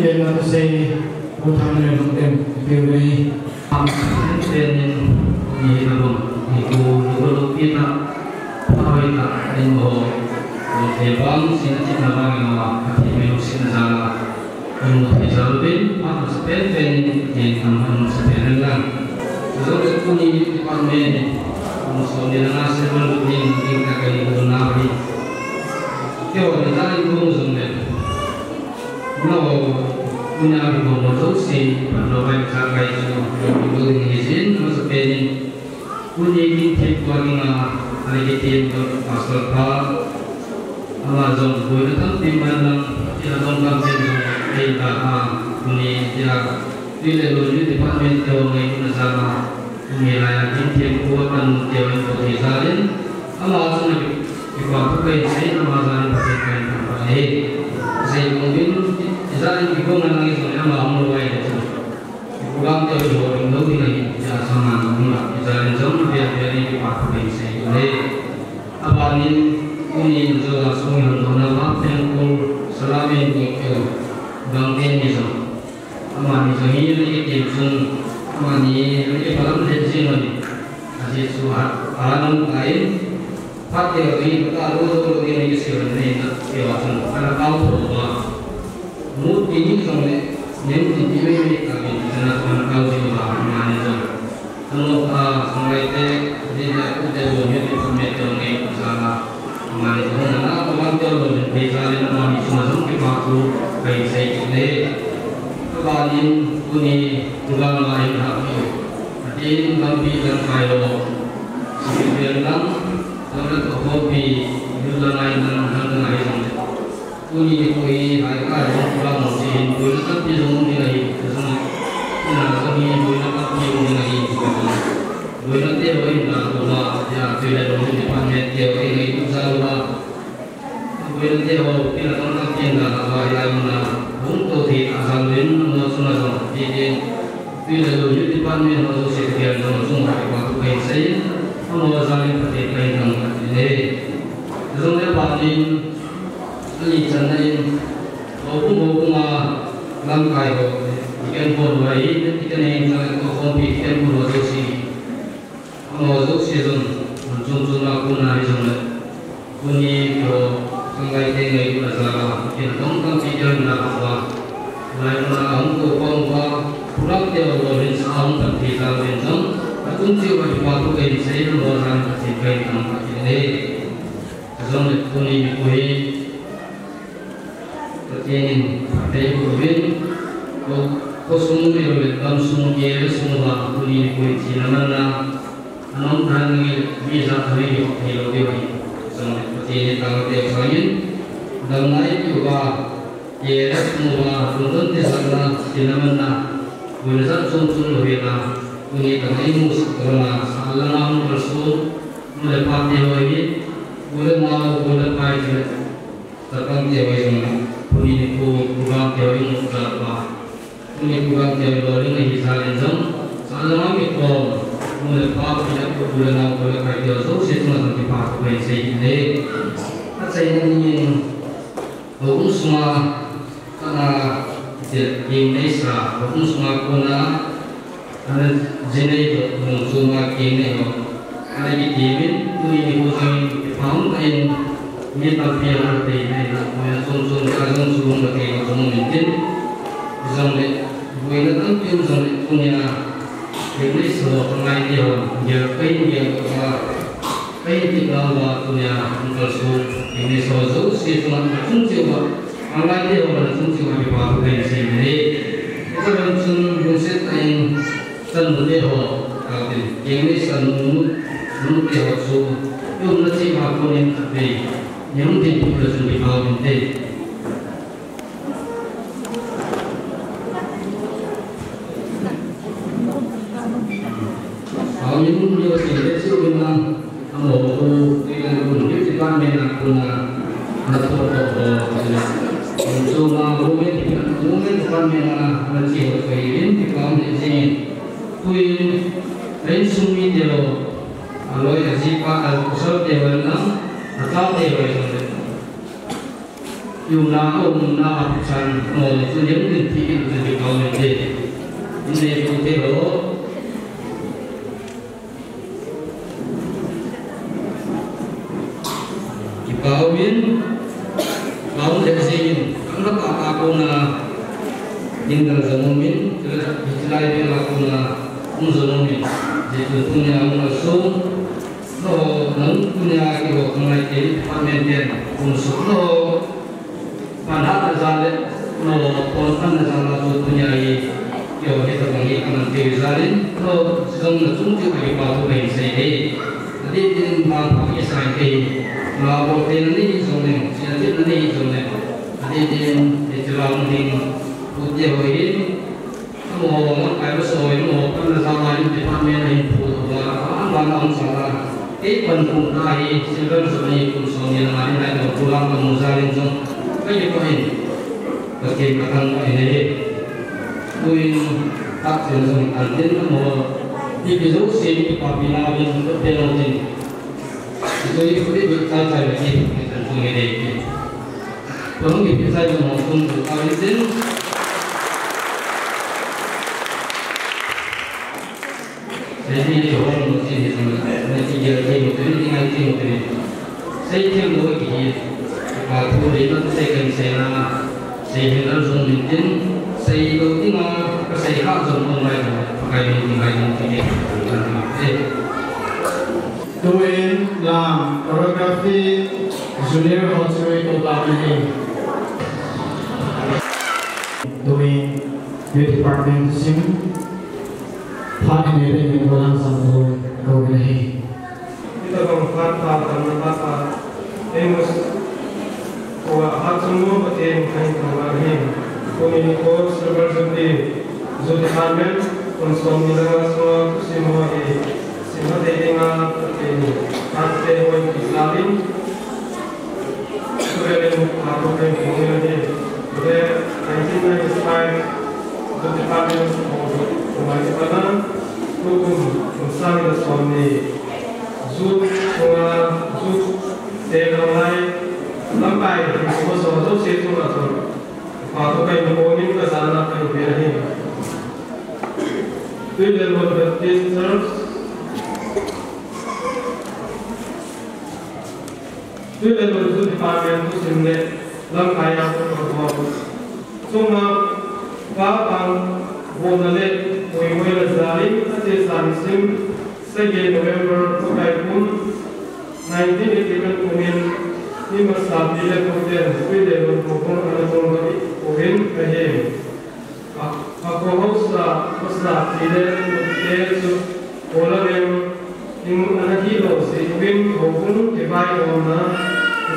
Ela to sei, Pu Thanglen Lungtem, Pu Rei. Am sen sen in, ni na bom, ni ku, ni ku lo pi ta, pa hoi ta, ni mo, ni te bang, sin ti na bang, ni ma, a ti me, sin na za la. Anu thei jal uvin, ama sepen pen in, Pathen thangvah in sepen in lang. Chujou le tuni department, anu som ni na nga seven ni ding ta ka ni na hi. Keiho ni ta in kong jong le. No, tuni a kong mo jouse, pan lo bai ka kai chu, kong ding hi jin, ama sepen in. Tuni kin thei tua dinga, ani kitin tua pastor pa, ama jong boina tampi man lang, ina dong tampi jong, ei ta a, tuni tia, tui le lu ni department te ho ngai kuna jana, tuni lai a kin thei tua kan te ho ko thei jalin, ama jong na ki, kipa thu kai sei, ama jalin pa thei kai ta pa he. Sei kong bin, jalin ki kong ngai jong, ama mo wai le jong. Program te ho ding lo ding ahi, ja sama na hung la, ja len jong na bia bia ni kipa thu ding sei le. Abanin, tuni in jo la sung hon lo na ba pen ko salamin ni ko. Bang te ni jong. Amani jong hi ni ke tim sun, amani ni ke palam le jing ni. Aji su ha, anung kai. Phat te ho ding ka lo lo lo ding ni ke si ni na, ke wa sun, ana kau tho ba. Mu ti ni jong le, nem ti ti me me ka bin ti na tuan kau jing ba ma ni jong. Ano a, sangai te, di na ku te lo ni ti me te ngai ku sa na. Ma ni jong na na ko man te lo ni pe sa le na ma ni suma jong ki pa ku kai sei ki ne. Ka ba ni ku ni ku ba ma ni ha ku. Ati ni lam bi lam kai lo. Si bi lam, lam le ko ho bi, yu la ngai lam, lam ngai jong le. Tuni nikho hi, hai ka jong program ho hin, boina tampi jong um ding ahi, jong, ina jong hi, boina tampi um ding ahi, boina te ho hin, na, ko ma, ya, tui le long department te ho hin, ngai tu sa lo ba. Boina te ho, ina tong tampi na, na, ba, ya, na, hung to thei ta sa lo hin, na, so na jong, ti, ti, tui le long department ho, so, se, ya, jong, jong, ha, ba, tu, kai, sei, amo, sa, ni, pa, te, kai, jong, ka, ti, ne. Jong le, pa, ni, Ani channa in, houbung houbung a lamkai ho, tiken bol ho ahi, tiken ahin channa in, ko khompi tiken bol ho jouse. Amaho jouse jong, mun chom chom a kona hi jong le. Tuni ho, sangai te ngai kona jal a, tiken tong tampi te hung la a va. Lai mun a hung ko khom va, program te ho hin sa hung pan thei jal uvin jong, achung cheh uva kipa thu kahin sei, amaho jal in Pathen kahin thangvah in ahi. Jong le tuni nikho hi, Pathen in phatthei boh uvin, kho, khosung le gamsung gel sung uva tuni nikho hi thina manna, anom tah nge mi jat thei ho thei lou diu ahi. Jong le Pathen in tangte sangin, dam nai piu va, gel sung uva, lungdon tijatna, thina manna, boina jat chom chom lou hel a, tuni tang imu sah lou na, sah langa hung kalsong, nu le pa te ho hi, u le nao, u le pai te, chapang te ho hi jong, tuni nikho, program te ho hi mu jat uva. Tuni program te ho hi lolhing ahi jal in jong, sah langa mi kom, nu le pa, pi le pu, u le nao, u le pai te ho jouse chunga jong kipa thu kahin sei in ahi. Achaina dingin, houbung sunga, ana, je, gim neisa, houbung sunga kona, ana, jinei toh, nung choma gim nei ho. Ana kitimin, tuni nikho jong in, kipa um tah in, mi tampi ana tei nei na, koima chom chom ka jong chu hung ka tei ho jong um intin. Jong le, boina tampi um jong le, tunia, gim neisa ho, ka ngai te ho, gel, kahin gel, ka, kahin ti nau va, tunia, hung kalsong, gim neisa ho jouse, chunga, achung cheh uva, Angai te ho, na chung chung a kipa thu kahin sei in ahi. Hita ron chun, lungset tah in, chanu te ho, ka tin, keng ni chanu, nu te ho chu, i umna cheh a konin khatvei, nei hung dinpi le chun kipa um inte. Amin, ni o tin le chu in lang. Amaho, tui le lu, youth department a kona, na to to ho, tui le. Chuma, women, women department a, na chi ho, tui in, department jing. Tui, insung mi te ho, aloi, ajipa, apasal te ho, na, ata te ho, tui le. Yuna um na apsan mo tu yem din ti in tu di kau ni te. Ine tu te lo. Kipau in, kipau le jingin, ang na pa pa ko na, in dal jong um in, chila, chila de la ko na, um jong um in, di tu tu nia um so, no, nang tu nia ki ho ngai ke, pa men den, um so, no, Pan hat na jal le, no, pon pan na jal a chu tunia hi, kio hi tabang hi kaman kei jal in, no, jong na chung chu ka hi pa thu pen sei e. Ati tin bang pa ki sai e. Ma bo te na ni jong le, sia tin na ni jong le. Ati tin, e chila ding, u te ho hi, Amaho, lamkai masawi, amaho, pan na jal lai in department a hin phu tou a, aban ban a hung jal a. Kei pan kum ta hi, silver jubilee kum som ni langa hin lai tou, thu lam ka mu jal in jong, ka hi pa in, Pathen ka thangvah in ahi. Tuin, thak chen jong tan tin, amaho, ipi jouse, ipi pa pi na vin, ka pe lo tin. Tui, tui, tui, chai, chai, le, ki, ki, tan, tung, nge, dei, ki. Tolong ipi sai mo tung tu kau in tin. Sei ni tu hong mo sin ni tu na ti ya ti mo tu ni ngai ti mo tu ni. Sei ti mo ki hi. Ka tu le na tu sei kan sei na. Sei hin al zong min tin. Sei lo ti ma ka sei kha zong mo ngai mo. Ka kai ni ngai mo ti ni. Tuin lam choreography junior ho chu kou tau ahi. Tuin youth department sim phat nei le nei ko lang sam ko kou ahi. Ita bang phat pa kan na phat pa. Amos. Tua hat sung nu Pathen kahin thangvah ahi. Tuni nikho Silver Jubilee, Youth Department, kum som ni le nga sunga thusim ho hi, simha thei dinga Pathen in phatthei hoi peh jal in, tuvelin phat thu kahin phong ahi. Tule nineteen ninety-five Youth Department ho, kum a kipat a, tukum kum sang ni le som ni, Youth sunga, Youth te nang lai, lamkai, suma so, so se tu na tu. Pa tu kai ni ko ni ka sa na kai be ahi. Tuilelon Baptist Church. Tuilelon Youth Department thusim le lamkai a ko ko. Suma pa pang bona le, moi moi la jal in, a che san sim, Sagi November, Pakai kum, nineteen eighty-one kum in, mi masa pi le pu ten, Tuilelon houbung ana tong doh uvin ahi. A, a kho hausa, masa pi le pu te chu, Paula Veng in ana kilo jeh uvin, houbung kivaihomna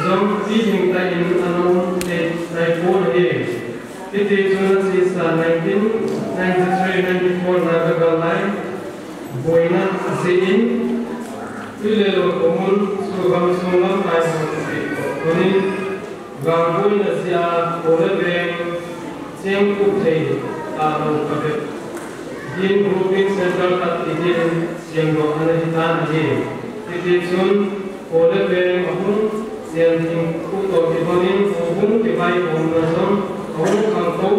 jong pilhing tah in ana um thei, thei pon ahi. Hiti chun a sesa nineteen ninety-three ninety-four Naga gal lai boina jeh in, Tuilelon khomun chu gamsung lamkai ho toh kiton in, gal boina jeh a Paula Veng cheng kup thei talou khat bep din grouping center khat kitin semdoh ana hitan ahi. Hiti chun Paula Veng ahung chen thing kup toh kitonin houbung kivaihomna jong ahung khangtou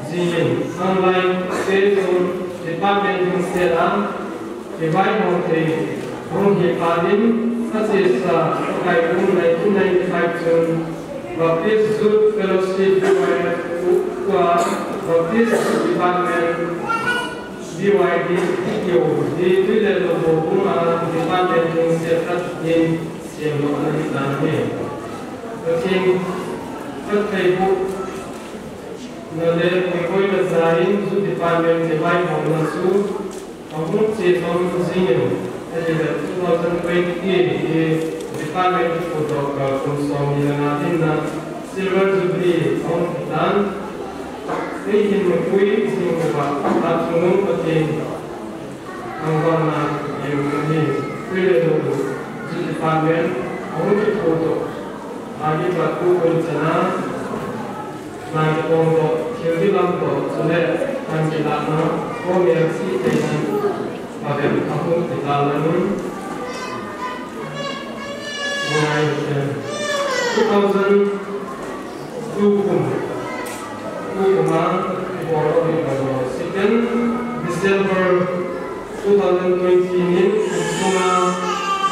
jin, online te jong department hung set a kivaihom thei ahung hi phat in, a sesa Pakai kum nineteen ninety-five chun Baptist Youth Fellowship, B Y F, tua Baptist Department, B Y D, kiti ho hi Tuilelon houbung a department hung set khat in semdoh ana hitan ahi. Pathen phattheibohna le moikhoina jal in Youth Department kivaihomna chu ahung che thom jing in, ahile two thousand twenty hi department kiphudoh kal kum som ni le nga dinga Silver Jubilee ahung hitan. Eihin mipui jing uva, athunun Pathen thangvahna i-um ahi. Tuilelon Youth Department ahung kiphudoh a kipat tukum chana, nai kipom toh, thil kilam toh, chule pan kilahna, khomel sih theina, phabep ahung kitan lang in, ngai, two thousand Tukum, tukum a, ibol o ni bol o. Second December two thousand twenty ni, kum sunga,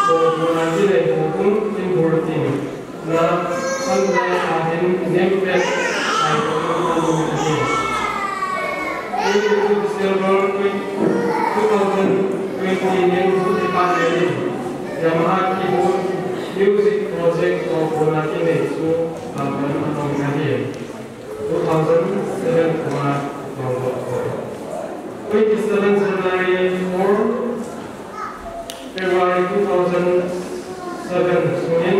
ko, ko na ki nei ko kum, in bol tin. Na, san ko na a hin, name plate, ai ko na ko na ki. Twenty-two December two thousand twenty ni, Music Department in Yamaha Keyboard Music Project ko, ko na ki nei chu, lam ko na ko na ki. Two thousand seven kuma nongdoh ko. Twenty-seven January four February two thousand seven sungin,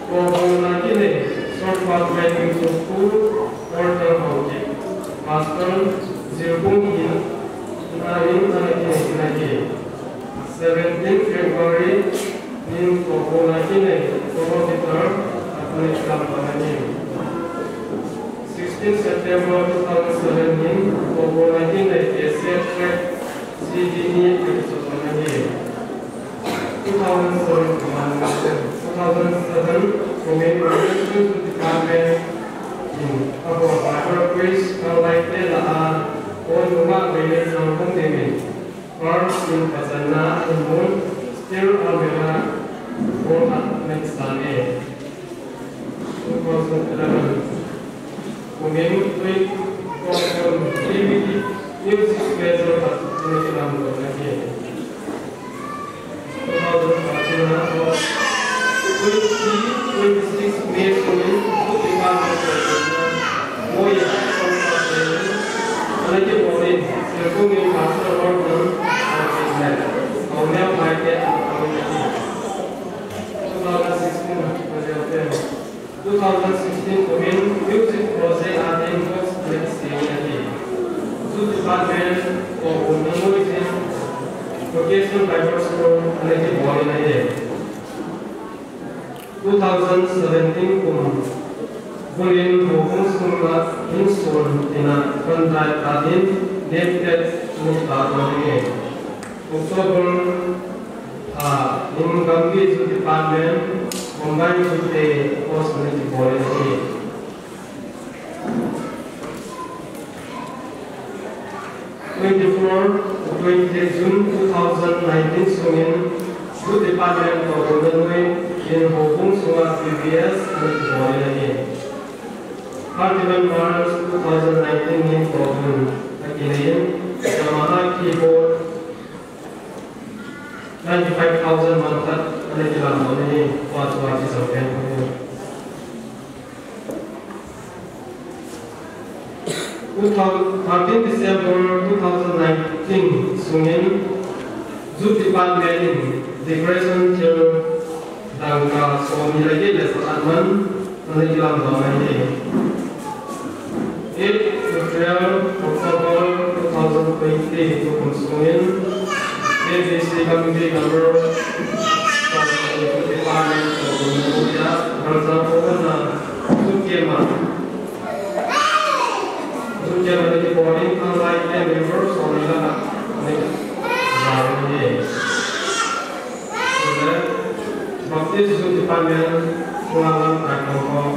ko, ko na ki nei, short part writing to school, Walter Haokip, Pastor Zirkung Hill, na in na ki nei, na ki. Seventeen February, nin ko, ko na ki nei, ko, ko Peter, a ko nei lam ko na ki. Sixteen September two thousand seven nin, ko, ko na ki nei, cassette track, C D ni, episode ko na ki. Two thousand seven, two thousand seven, Women Relations Department in, a ko, Bible Quiz, Kang Lai Te La A, ko, Numa Vele Sang Hong Demin. First in Pachana in Moon, still umbrella, Moon at Metsane. Two thousand eleven. Kumin, three, four, D V D, music special, Pachana, Pachana, Pachana. Two thousand thirteen, twenty, twenty-six May, Kumin, Kumin, Moya, Moya, Moya, Two thousand sixteen, two thousand sixteen, Kumin Music Project a din course select sing ahi. Youth Department of Women Vocation Bible School a din bol in ahi. Two thousand seventeen kum, Bulin Houbung sunga insun tina contract a din name plate ni ta to ni. October a in Gambih Youth Department, Combined Youth Day post ni ti bol ni. Twenty-four to twenty-eight June two thousand nineteen sungin, Youth Department of Women Wing in Houbung sunga P B S ni ti bol ni. Thirty-one March two thousand nineteen nin Houbung a kinin, Yamaha keyboard ninety-five thousand man khat a ni ti lam ni, wa chua ki so pen. Two thousand, thirteen December two thousand nineteen sungin, Youth Department in decoration chair dangka som ni le get le sa khat man, a ni ti lam ni. Eight to twelve October two thousand twenty, tukum sungin, A B C committee member, Youth Department, Youth Camp, Youth Camp, Youth Boarding, Youth Camp member, Youth Camp, Baptist Youth Department, Kuala Lumpur,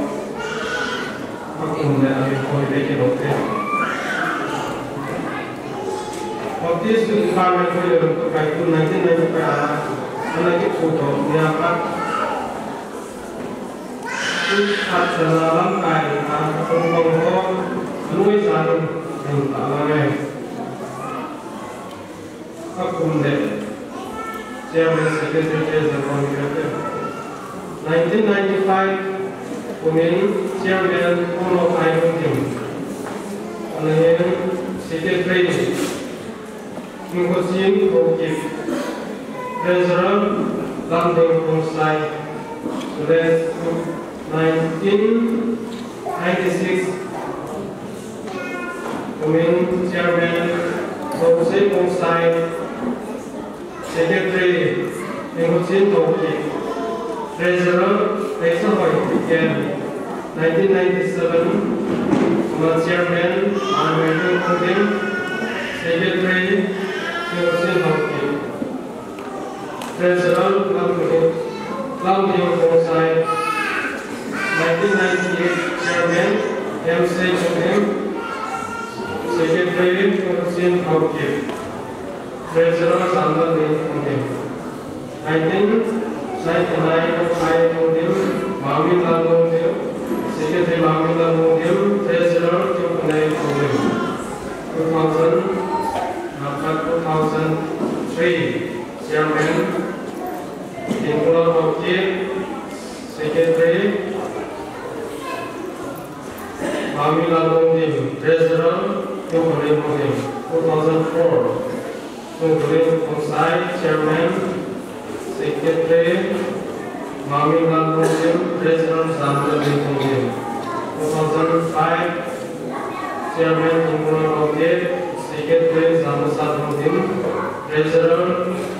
Akum le, amin koi le ke lote. Baptist Youth Department koi le lote kai tu nineteen ninety-five a, ana ki photo ni a pa. Tu khat sa la lam kai a, kong kong ko, anoi sa ni, ni ta la ngai. Akum le, Chairman, Secretary, Treasurer, Committee. Nineteen ninety-five kumin Chairman, Honorable Aimon Kim. Anahin Secretary, Mukhosin Haokip. Treasurer, Lamding Khongsai. Nineteen ninety-six kumin Chairman, Haokip Khongsai, Secretary, Mukhosin Haokip, Treasurer, Teisahoi Ken, nineteen ninety-seven kuma Chairman, Armending Khongding, Secretary, Mukhosin Haokip. Treasurer, Lamding, Lamding Khongsai, nineteen ninety-eight Chairman, Secretary Tusin Haokip, Treasurer Sandal Lin Pungin. Nineteen ninety-nine, Pai Pungin, Mami Lal Pungin, Secretary Mami Lal Pungin, Treasurer Tukunai Pungin. Two thousand, uh, two thousand three, Chairman Tingkula Haokip, Secretary Mami Lal Longdim, Treasurer Tukulim Longdim. Two thousand four, Tukulim Pongsai, Chairman, Secretary Mami Lal Longdim, Treasurer Zamdali Longdim. Two thousand five, Chairman Tingkula Longdim, Secretary Zamusat Longdim, Treasurer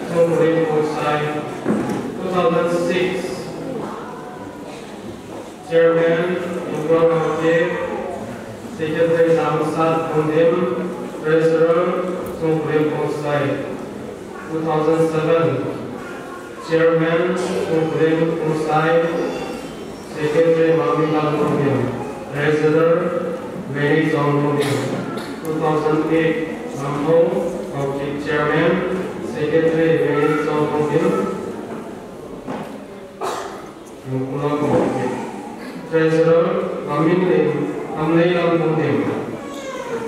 Tukulim Pongsai. Two thousand six, Chairman Tingkula Longdim, Secretary Zamusat Longdim, Treasurer Tukulim Pongsai. Two thousand seven, Chairman Tukulim Pongsai, Secretary Mami Lal Longdim, Treasurer Mary Zong Longdim. Two thousand eight, Mamho Haokip, Chairman, Secretary Mary Zong Longdim. Treasurer Mamin Lim, Amlei Lam Longdim.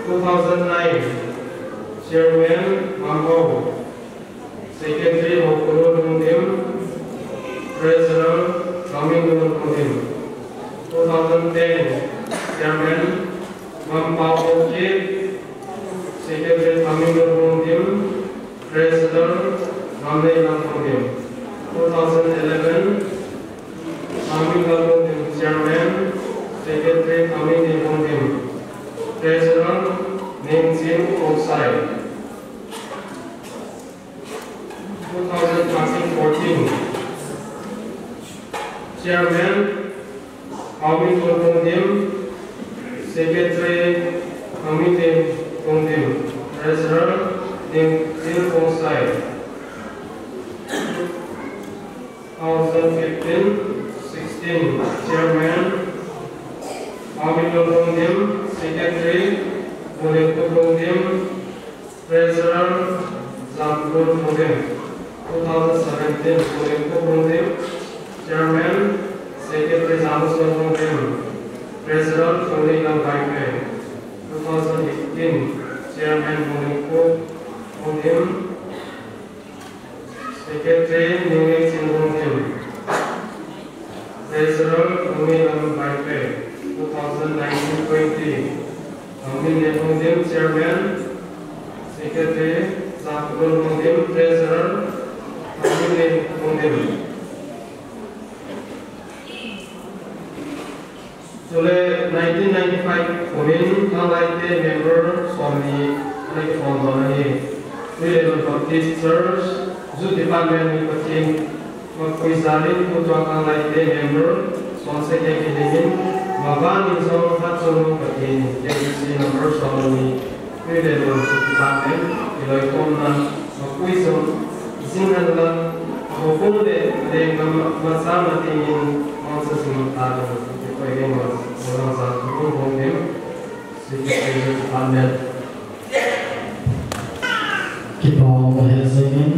Two thousand nine, Chairman Mamho, Secretary Hokuro Longdim, Treasurer Mamin Longdim. Two thousand ten, Chairman Mampao Haokip, Secretary Mamin Longdim, Treasurer Mamlei Lam Longdim. Two thousand eleven, Mamin Longdim, Chairman, Secretary Mamin Longdim, Treasurer Ningchin Pongsai. Two thousand thirteen fourteen, Chairman Amin Longdim, Secretary Amin Longdim, Treasurer Ningchin Pongsai. Two thousand fifteen sixteen, Chairman Amin Longdim, Secretary Mulikut Longdim, Treasurer Zamkun Longdim. Two thousand seventeen, Mulikut Longdim, Chairman, Secretary Zamusot Longdim, Treasurer Tony Lam Vaiphei. Two thousand eighteen, Chairman Mulikut Longdim, Secretary Ningchin Longdim, Treasurer Tony Lam Vaiphei. Two thousand nineteen twenty, Amin Longdim, Chairman, Secretary Zakul Longdim, Treasurer Amin Longdim. Chule nineteen ninety-five kumin Khanglaite member somni ana kiform doh ahi. Tuile Baptist Church, Youth Department mi Pathen mapui jalin tutua Khanglaite member somsagi kidingin, mabanin jong hatchungnung Pathen, K B C number somni, Tuile Youth Department kiloikhomna mapui jong jing henlang, houbung le lenggam macha matengin mangcha jing tading, kikoi ding ma, Longja Lungdim, Secretary Department. Kipa ume. Hijeh in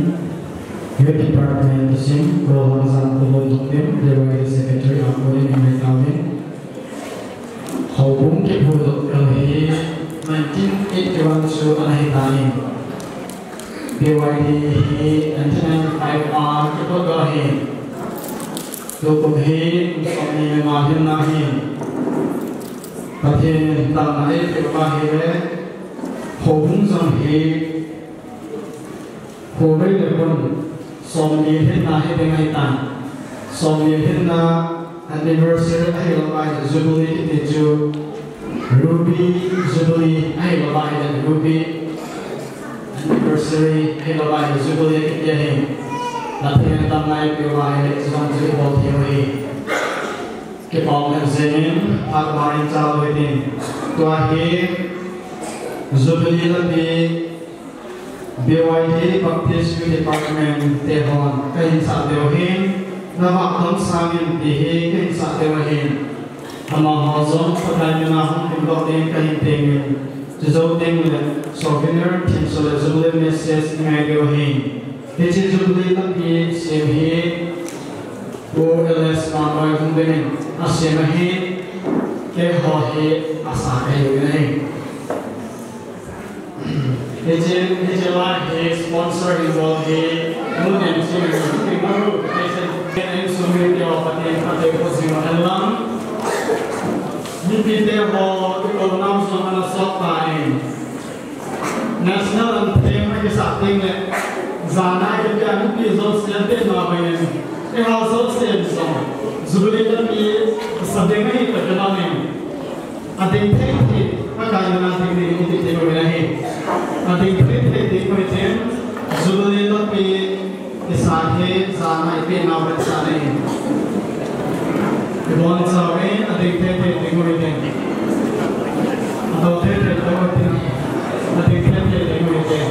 Youth Department tusim, Longja Lungdim, Deputy Secretary, Lungdim, Imai Tawin. Houbung kiphudoh hi nineteen eighty-one chu ana hitan, B Y D hi nineteen ninety-five a kiphudoh ahi. Tukum hi kum somni le nga hinna ahi. Pathen in damna eipeh uva ahile, houbung jong hi Khovei le khun somni hinna hiding ahitan. Somni hinna anniversary ahilouva ahile jubilee kiti chu ruby jubilee ahilouva ahile ruby anniversary ahilouva ahile jubilee kiti ahi. Pathen in damna eipeh uva ahile chujong chu ibol thei u ahi. Kipa ume. Hijeh in phat bangin chalo hitin, tua hi jubilee lapi B Y D Baptist Youth Department te hon kahin sah diu ahin, navah dong sangin ti hi kahin sah diu ahin. Amaho jong Pakai mina hung kimdoh ding kahi tengin, chujou tengle souvenir, themso le Jubilee message ingai diu ahi. Hiche Jubilee lampi sem hi Pu L S Manloi Lhungbeng in asem ahi, keiho hi asa kahiuvin ahi. Hiche, hiche la hi sponsor involve hi, mun en chi ni ni maru, hiche, en sumi teo Pathen phatthei boh jing hen lang. Mipi teho, kitounau jong ana sot tan. National anthem akisah tengle, jana ipi a mipi jouse apen nau bangin, eiho jousen jong Jubilee lampi sa ding ahi tia kilang in. Ading thei thei, Pakai mina ding ding iti thei uvin ahi. Ading thei thei ding uvin, Jubilee lampi isa hi jana ipen nau bangin sa ding. Ibon chauvin, ading thei thei ding uvin. Adou thei thei ding uvin. Ading thei thei ding uvin.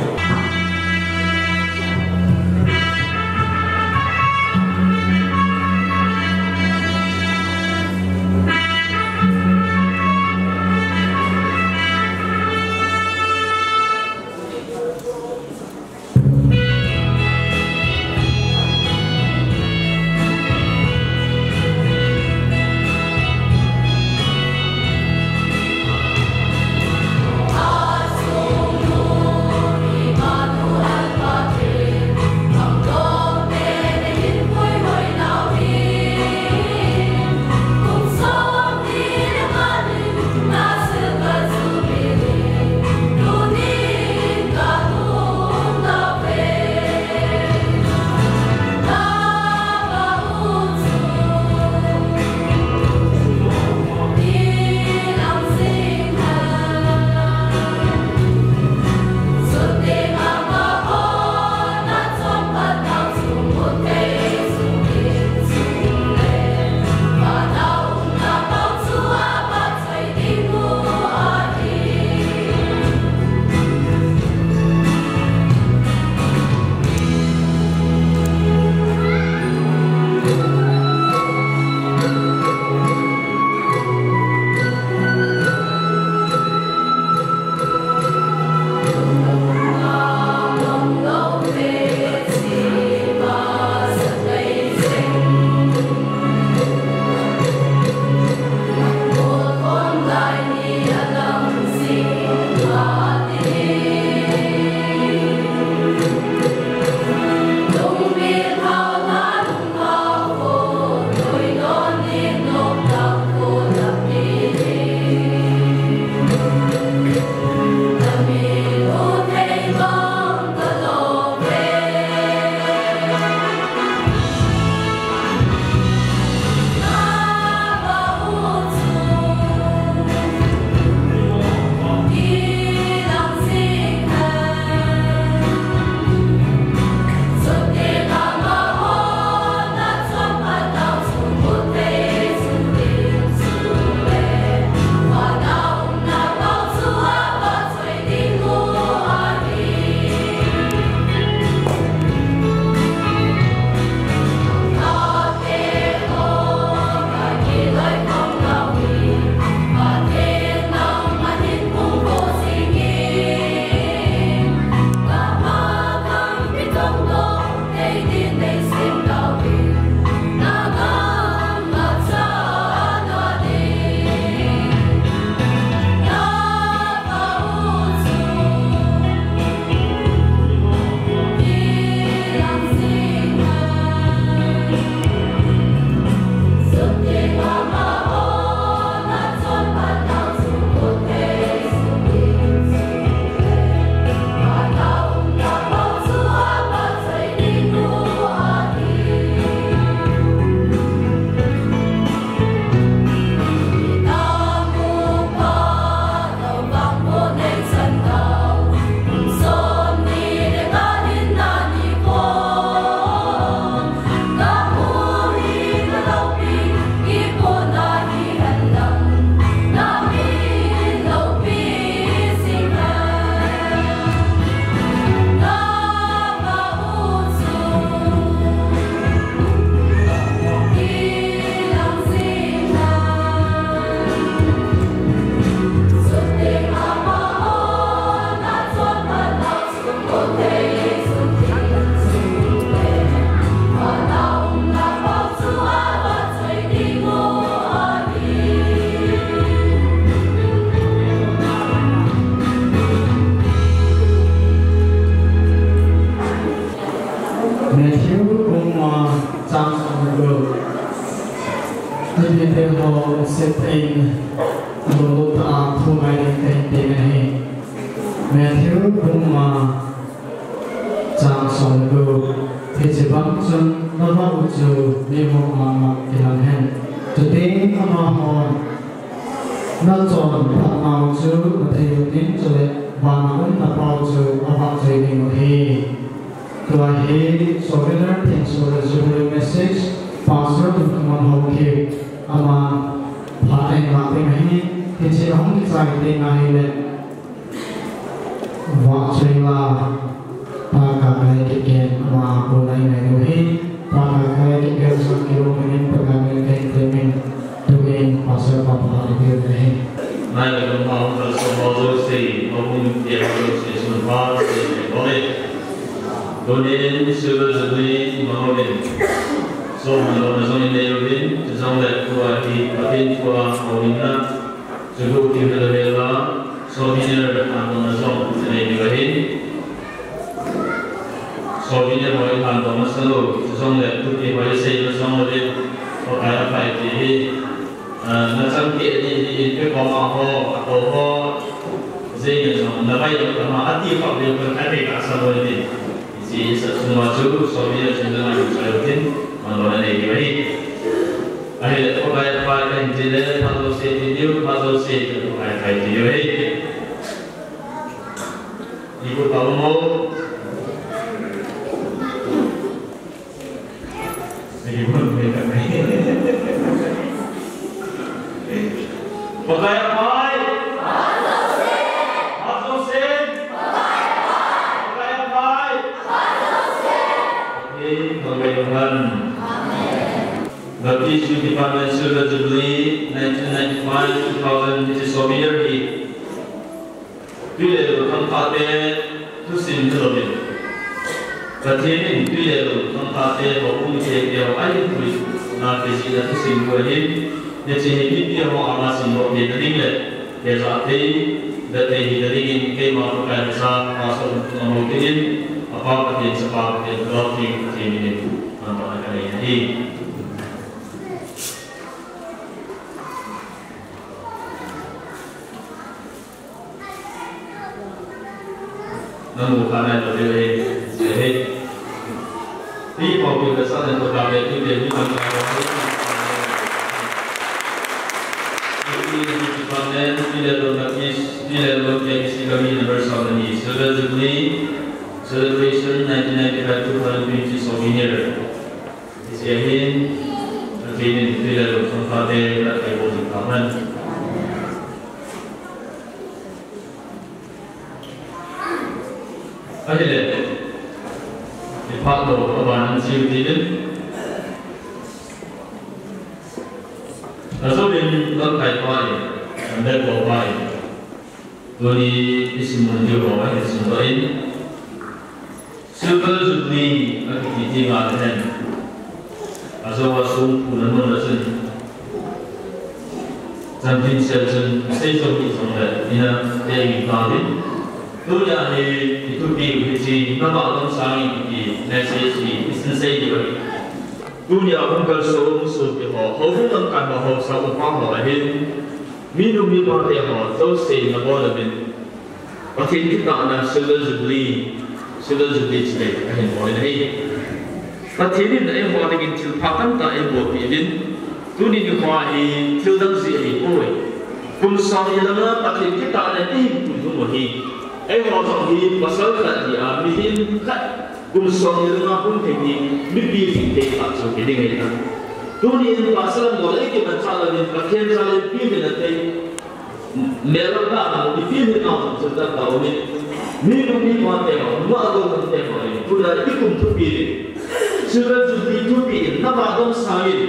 Timothy ho sep in lulu ta a thu ngai ding kahin ti ahi. Matthew bung nga chang som le gup. Hiche bang chun navah u chu mimong mama kilang hen. Chuteng amahon nachon phatnau chu athei u ding chule vana um napau chu avahchoi ding u ahi. Tua hi Souvenir Thengsoh le Jubilee Message, Pastor Thangthangman Haokip, ama phat eingah ding ahi, hiche ahung kichai teng ahile, vahchoi la, Pakakai Kipgen, ama kona ingai diu ahi, Pakakai Kipgen sung kilungin Pakai min kahin temin, tuin Pastor pa phat eipeh u ahi. Nai le lungmong hung kalson ho jouse, houbung te ho jouse, sunpha, se, se, bole. Tunin Silver Jubilee imang uvin, sumang lona jong inei uvin, chujongle tua hi Pathen thua houlimna, chuchu kivel vela, souvenir hantohna jong inei diu ahi. Souvenir ho ihantoh masa lou, chujongle thupi ho isei masa lou le, Pakai aphai ti hi. Ah, nachang keh ni, ni in pe koma ho, ato ho, jeng in jong, na vai lo kama, ati khop leu pen, ati ka sa lo ni. Hiche sa sung uva chu, souvenir chu na ngai chai u tin, man lo na nei diu ahi. Ahile, Pakai aphai kahin ti le, phat jouse ti diu, phat jouse ti diu, Pakai aphai ti diu ahi. Ibu tahu mo? Pakai aphai. Phat jouse. Pakai aphai. Amen. Baptist Youth Department Silver Jubilee nineteen ninety-five two thousand, hiche souvenir hi. Tui le lou khangthah te thusim hilou in, Pathen in tui le lou khangthah te ho, um te te ho ahinpui na kijihna thusim bou ahin, hiche hi mipi ho ama simdoh theina ding le, hejah thei, vet thei hina dingin keima Pakai masa, Pastor Thangthangman Haokip in, apa Pathen, chapa Pathen, Lhagao Theng Pathen in, hantohna kanei ahi. Namu kha nailou diu ahi, ahi. Ti pau pi ka sa ne to ka be ti be ni kan ka. Ti ni ti pan ne, ti le lo na ki, ti le lo ke si ka mi number sa ni. Silver Jubilee Celebration nineteen ninety-five two thousand twenty souvenir. Hiche ahin, Pathen in tui le lou khangthah te, na kai bol jing tahen. Ahile, iphat lou, aban in chiu ti din. Ajouvin, lamkai pa in, ande ko pa in. Tuni isim mun diu ho ahin simdoh in. Silver Jubilee akiti ti ngal hen. Ajou a songphu na mun a chun champion sel chun sei jong hi jong le ina te in ta din. Tunia hi ithupi u hiche, na vah dom sangin kiti message hi isin sei diu ahi. Tunia hung kalson sopi ho, houbung lamkai ho, haosa upa ho ahin. Minu mipa te ho, jouse nabon uvin. Pathen kitahna Silver Jubilee, Silver Jubilee chule ahin bol in ahi. Pathen in eiho dingin thilpha tamtah eibolpeh uvin. Tuni nikho hi thil dang jeh ahipoi. Kum somni langa Pathen kitahna ihin puidung u hi. Eiho jong hi pasal khat dia mihem khat Kum somni langa hung thei hi mipi jing thei khat chu hiding ahi. Tunin pasal lam bol ei kimanchah louvin Pathen jal in pilhin athei. Mel lam tah a ipi hinau jong thil tamtah aumin. Minu mipa te ho, nungah golhang te ho in, tuna ikum thupi in, Silver Jubilee thupi in, na vah dom sangin,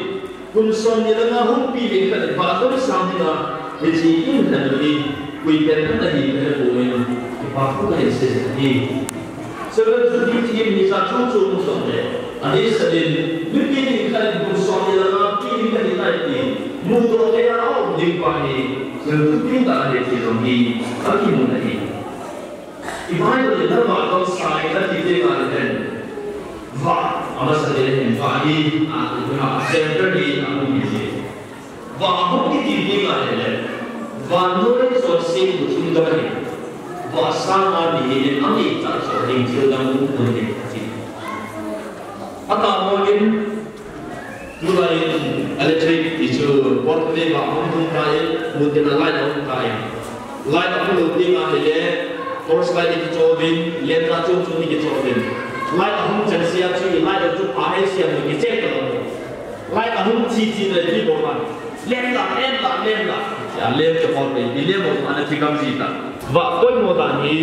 Kum somni langa hung pi ding khat vah dom sang dinga, hiche in khat hi, koi pen khat ahi khat ahi, kipa thu kahin sei ahi. Silver Jubilee theme hi jat chom chom um jongle, adehset in, mipi ding khat in kum somni langa pi ding khat ahi tai ti, mudoh thei a um ding pa hi, thil thupi tah ahi ti jong hi, akimun ahi. I Bible in na vah dom sangin ati teng ahile, vah, amasa teng ahile vah hi, a, a center hi, a um hi. Vah hung kiti ding ahile, vannoi chonsetpu thil dang ahi. Vah sanga mihem in angaichat chu ding thil dang hung pon ahi ati. Atahmo in, tulai in electric ti chu pot le vah hung tung tai, mun tin a light hung tai. Light ahung lou ding ahile, torch light kichoh uvin, lantern chom chom kichoh uvin. Light ahung chan sia chu, light chu pha hei sia mu kicheh talou. Light ahung chi chi le kibol a. Lem la, lem la, lem la. Ya, lem ke pon pe, ni lem mo ana thi kam ji ta. Vah poimo dan hi,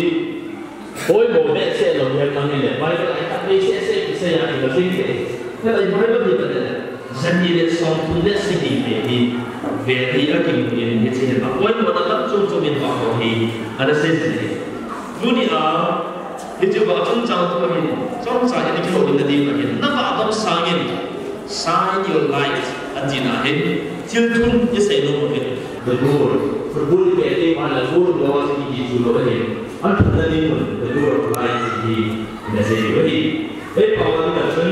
poimo behseh lou lem lang hi le. Bible a itat behseh seh kisei a hi la sing te. Te la Bible hi ta le. Jani le song thum le sagi te hi. Ve hi a kim ni ni che ba. Poimo dan lam chom chom in vah ho hi. Ana sei ji. Tuni a, hiche vah chungchang thu ahin, chungchang in kihoulimna ding ahin, na vah dom sangin, shine your light, atina ahin, thil thum isei nom u ahin. The door, football ipe te pa la goal kiva chu kiti chu lou ahin, athumna ding un, the door of light hi, ina sei u ahi. Ei pao a ding a chun,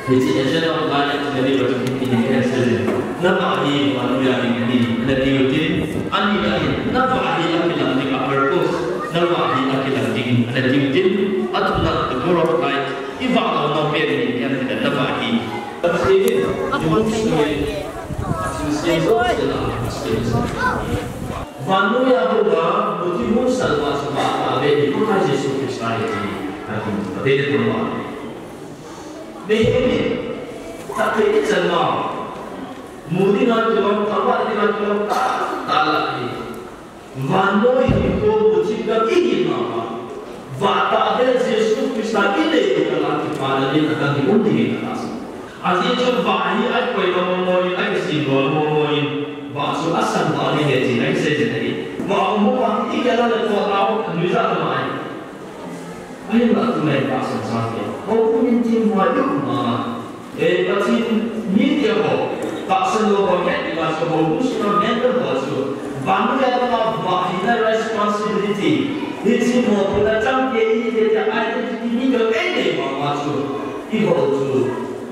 Hiche agenda of life, na ding a chu hiti hin asei in. Na vah hi vannoi a ding ahi, ana tiu tin, anina hin, na vah hi akilang ding a purpose, na vah hi akilang ding, ana tiu tin, athumna the goal of life, i vah lou nom pen hi, na vah hi. Pathen in, i mun sung in, athilse jouse la, athilse. Vannoi a hung a, muthi munsah vah chu vah tah beh hi, Pakai Jesu Christa ahi ti, ahi, Pathen in athum vah. Mihem in, tahtah in ichan ma, mu dinga kilom, thangvah dinga kilom, tah, tah lah hi. Vannoi hinkho muthim gam ihi mama. Vah tah beh Jesu Christa inei u kal a kipana ding a dang hi um ding ahi kati. Ajeh chu vah hi akoi mama mo in, akisem lou mama mo in, vah chu asang vah ding ahi ti, akisei ding ahi. Vah um vah hi ikal a le ko lau, nuijat ma ahi. Ahinla tulai tahsan chate, houbung in thim hoi lou ma, eh, Pathen mite ho, tahsan lou ho, het iva chu houbung sunga member ho chu, vannoi a vah hina responsibility, hiche mo puna chang ke hi te te identity ni ka ei nei mama chu, i ho chu,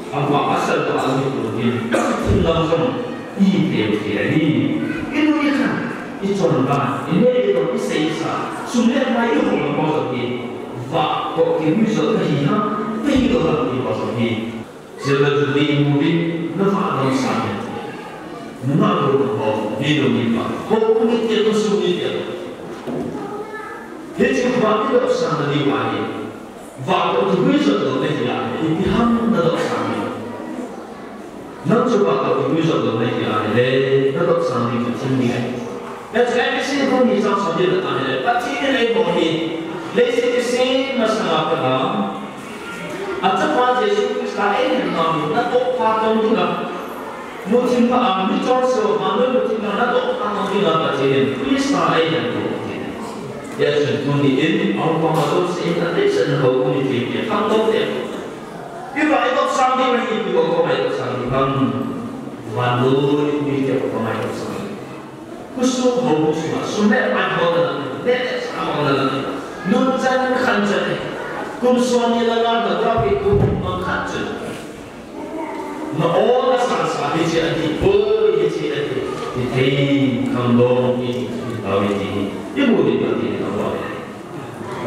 Ama asal pa ami tu hin, thil lam jong i teu thei ahi. I nu i khan, i chondan, i neh i don, i seisa, sum le pai i hol lam jong hi, vah toh kiguijot ahi ham, ahilou ham ti ho jong hi. Silver Jubilee imu uvin, na vah dom sang in. Nungah lou na ho, mi lou mi pa. Houbung mite, khosung mite. Hiche vah i dom sang na diu ahi. Vah toh kiguijot lou nahi a, ipi ham nadop sang ding. Nang chu vah toh kiguijot lou nahi a, ahile, nadop sang ding chu thim ding ahi. Hiche Ephesi bung ni chang som le li a ahile, Pathen in eiho hi, leiset kisem masanga pat a, achapa Jesu Christa eilhenna mun a natoh phat tong dinga, muthim pha a, michonse ho, vannoi muthim pha a natoh phat tong dinga Pathen in Christa eilhen u ahi. Hijeh chun tuni in, ahung pang ho jouse in, atahsan ho kong iti, khangtou te. Ipi vah idop sang ding ahi, ipi vah idop sang ding ham. Vannoi mite vah idop sang ding. Khosung houbung sunga, sum le pai holna, neh le chah holna, nunchan khanchan, kum som ni le nga, na vah pi kum mang khat chun. Na o na sa sa hiche ahi, poi hiche ahi. Hithei khangdong hi, hi tao hi ti. Imu ni pa ti ni tao.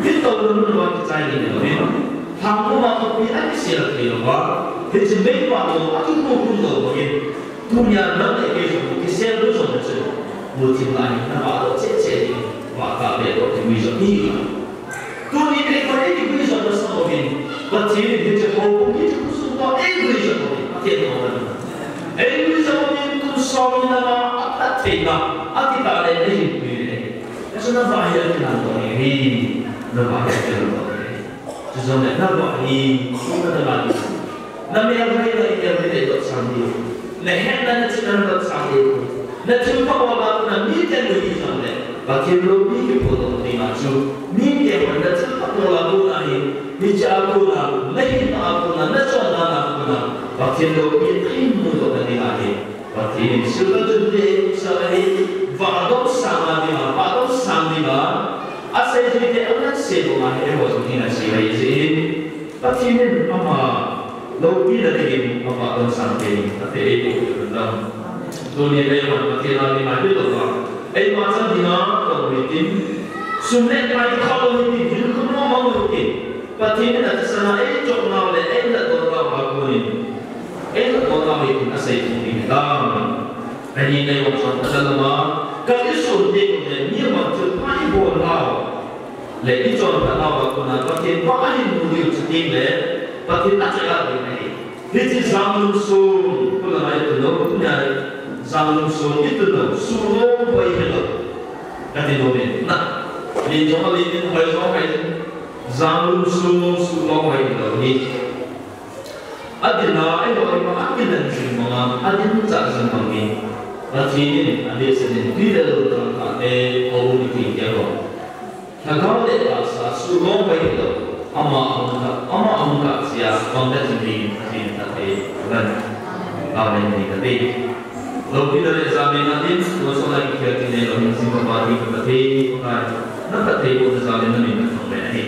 Hi tao lu lu wa kichai ni ni. Thang ko ma ko pi ani sia thei lo wa. Hiche mei pa lo, aki ko ko lo wa. Tunia nang le kei jong kisel lu jong na chu. Muthim lai na vah lo che che ni. Vah tah beh lo kigui jong ni. Tuni kei ko le kigui jong na sa uvin. Pathen in hiche houbung hiche khosung toh eigui jong uvin. Pathen toh na. Eigui jong uvin kum som ni na ma a, athei na. Akitah le eigui le. Hiche na vah hi akilang toh ni. Na vah hi akilang toh ni. Chujongle na vah hi, na vah hi. Na melhoi na melhoi na dop sang diu. Na hetna na chihna na dop sang diu. Na thilpha bol a kona mite lung hi jongle, Pathen loupi kiphut lou dinga chu, mite hon na thilpha bol a kona hi, hiche a kona, na hinna a kona, na chondan a kona, Pathen loupi ahin mu lou na dinga hi. Pathen in silver jubilee eipusah ahi, vah dom sang a dinga, vah dom sang dinga, asei jui te aman sei banga hi eiho jong hin asei ahi jeh in. Pathen in ama loupina dingin ama vah dom sang te in, ate eipu dam. Tuni le man Pathen a ding mai hi lo va. Eima chan dinga tong hitin. Sum le pai kha lo hitin, hin khum lo mang lo hitin. Pathen in athisan a eichop nau le eilhatdoh nau a konin, eilhatdoh nau hitin asei thei ding ahitai. Ahin eima chan khat lama, ka isun te le mi man thil pha ibol nau le ichonphat nau a kona Pathen pa ahin mu diu chu teng le Pathen achai a ding ahi. Hiche Janglum sung, kula ngai tu lou, tunia Janglum sung, itu lou, sulong pai hilou. Kati nom e, na. Len jong alen in, hoi jong hoi in. Janglum sung, sulong pai hilou ni. Adin a, eiho ima akilen jing manga, adin cha jing mangin. Pathen in, abesen in, tui le lou thangthah te, aum ni ti kei ho. Lhagao le tahsa sulong pai hilou, ama ahung kah, ama ahung kah chia, bang le jing ding, Pathen in phatthei boh hen. Amen, ni kati. Loupina le jana ding, losona kikhel thei le, lou hin jing kapa ding, Pathen, Pakai. Na phatthei boh na jana min na thang le ahi.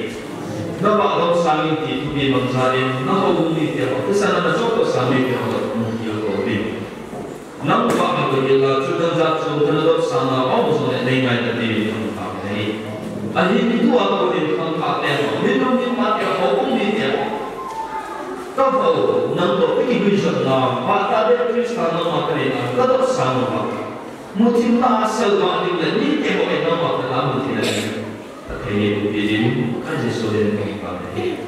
Na vah lou sangin ti thupi mang jana in, na houbung mite ho, thisan a na chop toh sang mite ho, mun kil ko ding. Nangma ka ko hila chu nang jat chu kana dopsang a um jong le nei ngai ta ding in ka nei. Ahin tua ko ding khang kha te ho, min nung min ma te ho, um ni te ho. Ka ho, nang toh i kigui jat na, pa ta de Christa nangma ka nei na, ka dopsang na. Muthim na sel ba ding le, ni te ho e nangma ka na muthim na. Phatthei boh pi jing, Christa Jesu min in ka nei.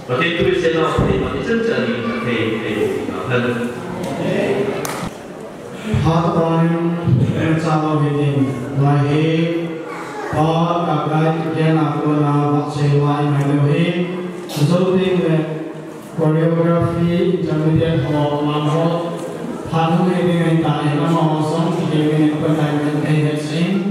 Pathen thu i seina, Pathen in ichan chan in phatthei boh pi ta hen. Phat tanin, en cha lou hitin, lai hi, Pa Kakai kigel a kona vahchoi lai mai lou hi, jou ding le choreography, intermediate ho, lam ho, phat hung hi ding ahi ta, en amaho jong, kigel in, koi lai men, ei het sing.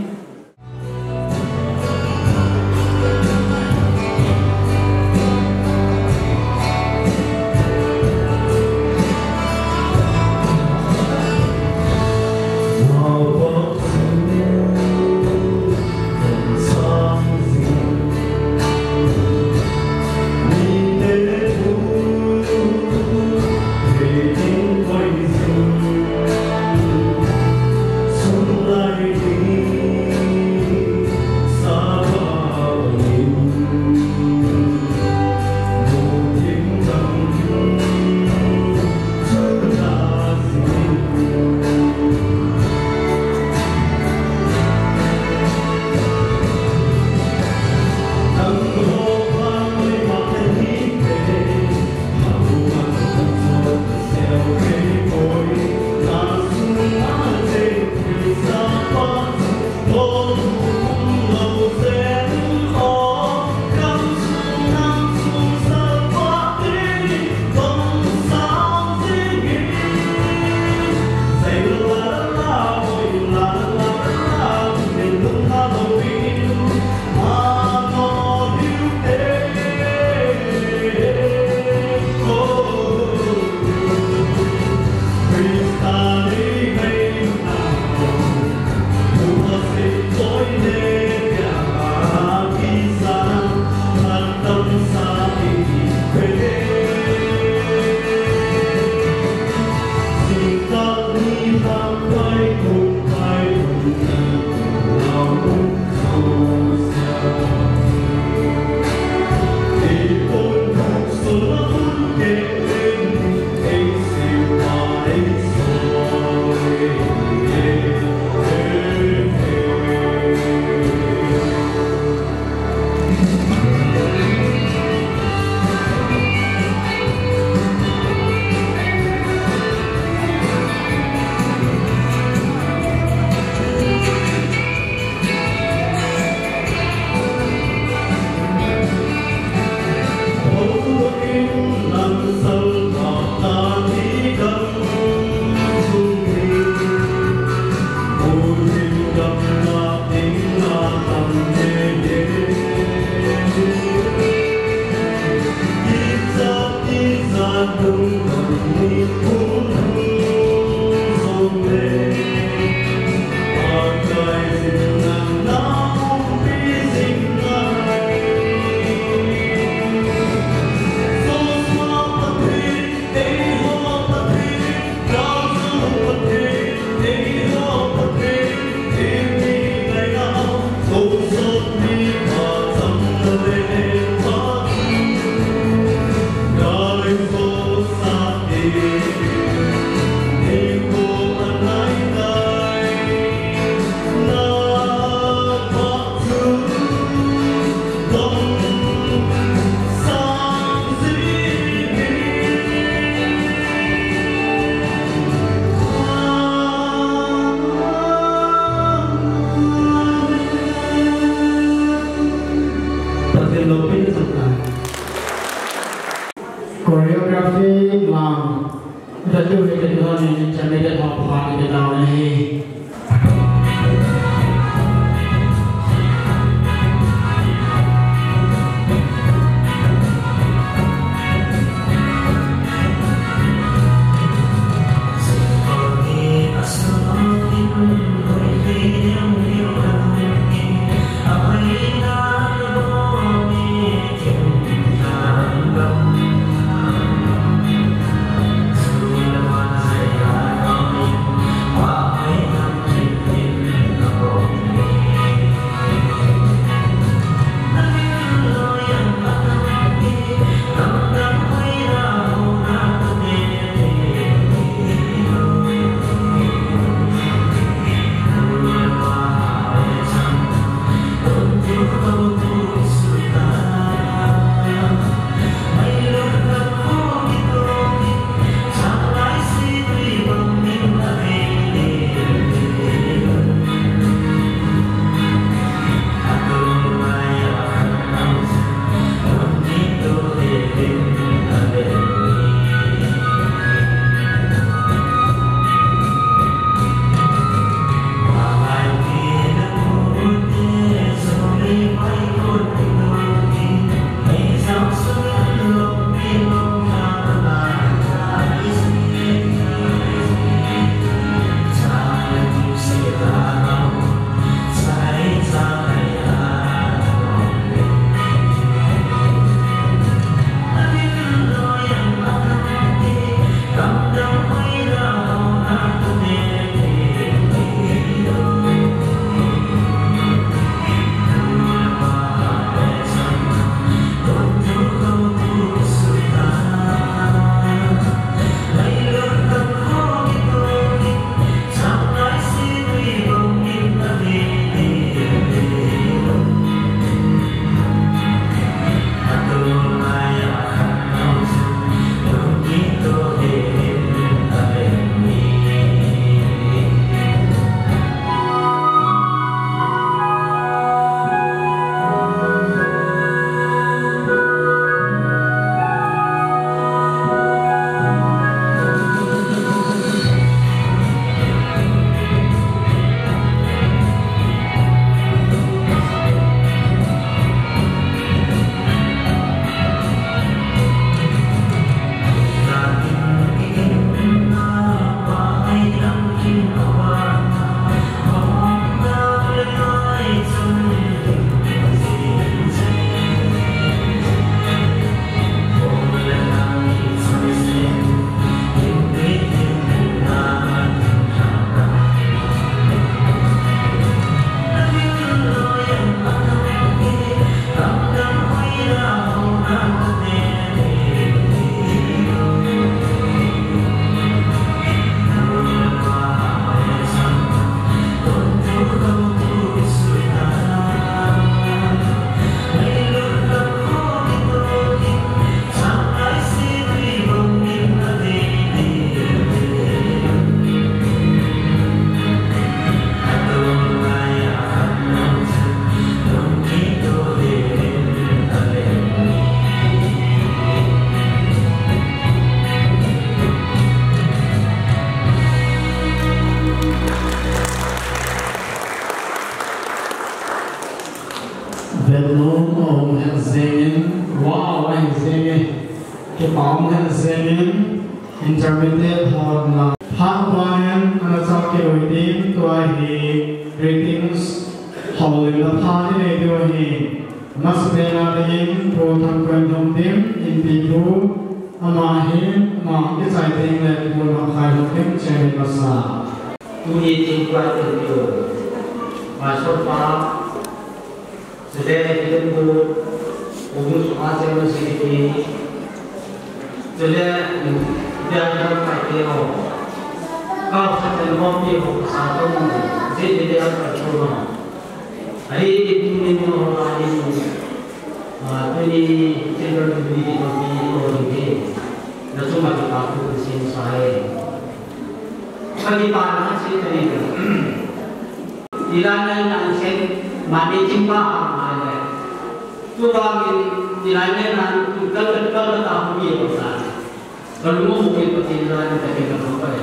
Intermediate ho pha ni de dau na hi. Vennom aum het jengin, wow, ahi jengin, kipa um het jengin, intermediate hon na phat bangin ana chak kit u hitin, tua hi greetings houlimna phat inei diu ahi. Masapen a dingin Pu Thangkhoen Lhomdim, Inpipu, ama hi, ama kichai teng le Pu Lhomkhai Lhomdim, Chairman masa. Tuni thingpha tel tiu. Pastor pa, chule Pu, Pu Musuma Chairman Secretary, chule, Biang Ram Pai Teo. Kau sa chen bom pi ho sa tong, je je de an pa chu no. Ahi, tuni ni ho la ni, ah, tuni Silver Jubilee ni ho ni ho ni ke. Na chu ma ki pa ku sin sa e. Sa ki pa na si tuni ke. Ila na na sen ma ni ching pa ha ma le. Tu ba mi ila na na tu kal kal kal ta hu ye ko sa. Ka lung mo ke Pathen la ni ta ke ka pa e.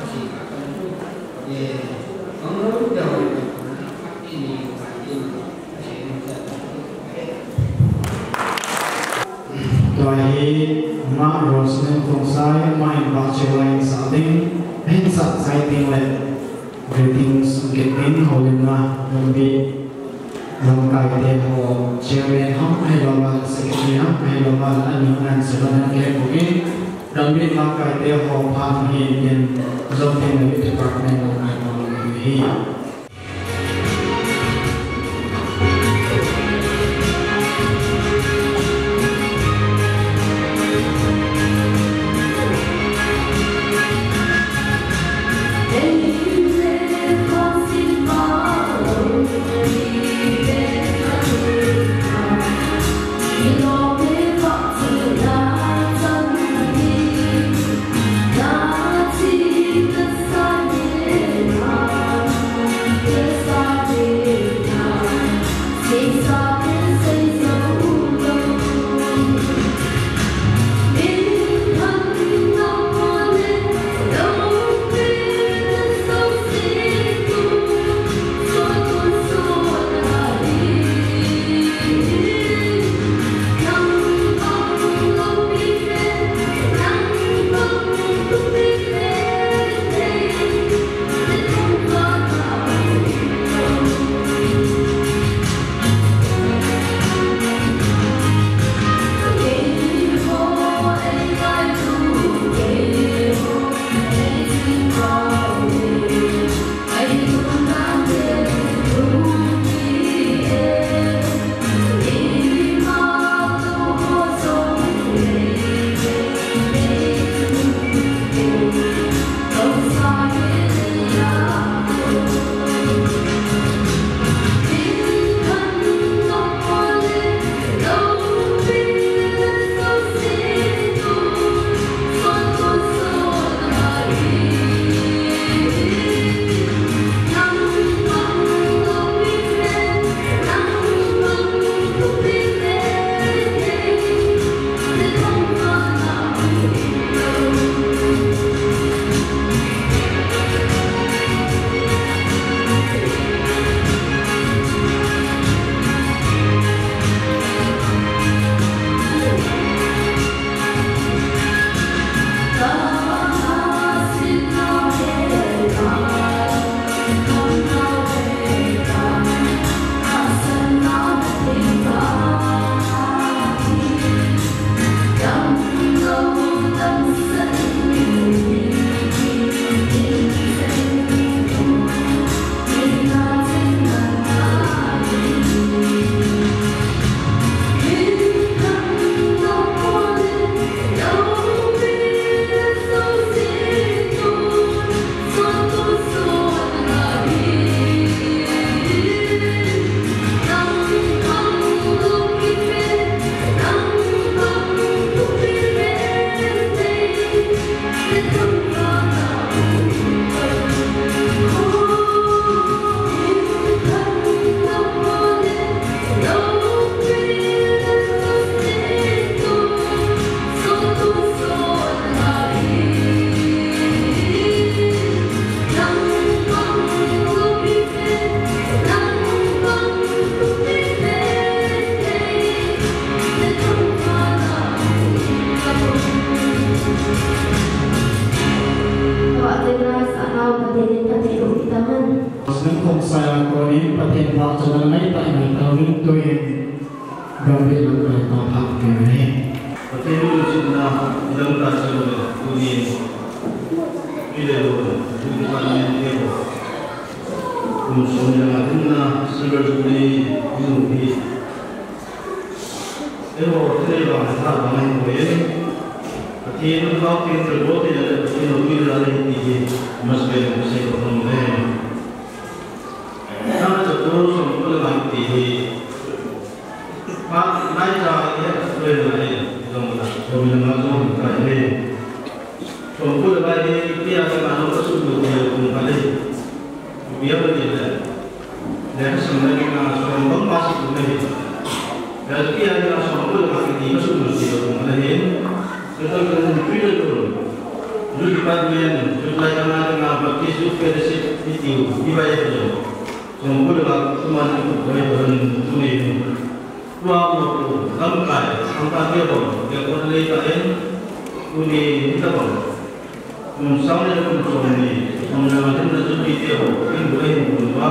Tua hi Ma'am Roslyn Khongsai, Ma'am Bachewai Sating, Hensat Saiting le greetings, greeting, Holinna, Gambih lamkaite ho, Chairman ham ahilouva, Secretary ham ahilouva, ani ngan seven ke ko in, Gambih lamkaite ho phat hi in, Zomtheng Youth Department lamkai ho hi. Pathen in lungsetna lamkai tah chule tuni, i le lo, tuni pan ni te ho. Kum som le nga lhinna Silver Jubilee i um hi. Eiho thei vang tha vang ahi poi. Pathen in lungsetna lamkai tah chule Pathen in lungsetna lamkai tah chule tuni le ti hi. Mas be se ko thong le. Psalm chapter som ko le nga ti hi. Phat nai cha hi a le nai jong la, ko min ma jong ka le. Som ko le nai hi, pi a ka no ka su ko le ko ka le. Pi a le le. Le ka som le ka som bang ma su ko le. Le pi a ka som ko le nai hi ka su ko le ko ka le. Ke ta ko pi le ko. Lu Department, July tanga tanga Baptist Youth Fellowship, itu, ibai itu. Songkul la, tuman itu, bai itu, tuni. Tua mo tu, lamkai, angka dia bang, dia kuat lei kain, tuni, kita bang. Kum sang le kum som ni, som le nga thum na chu pi te ho, in bu in bu ba.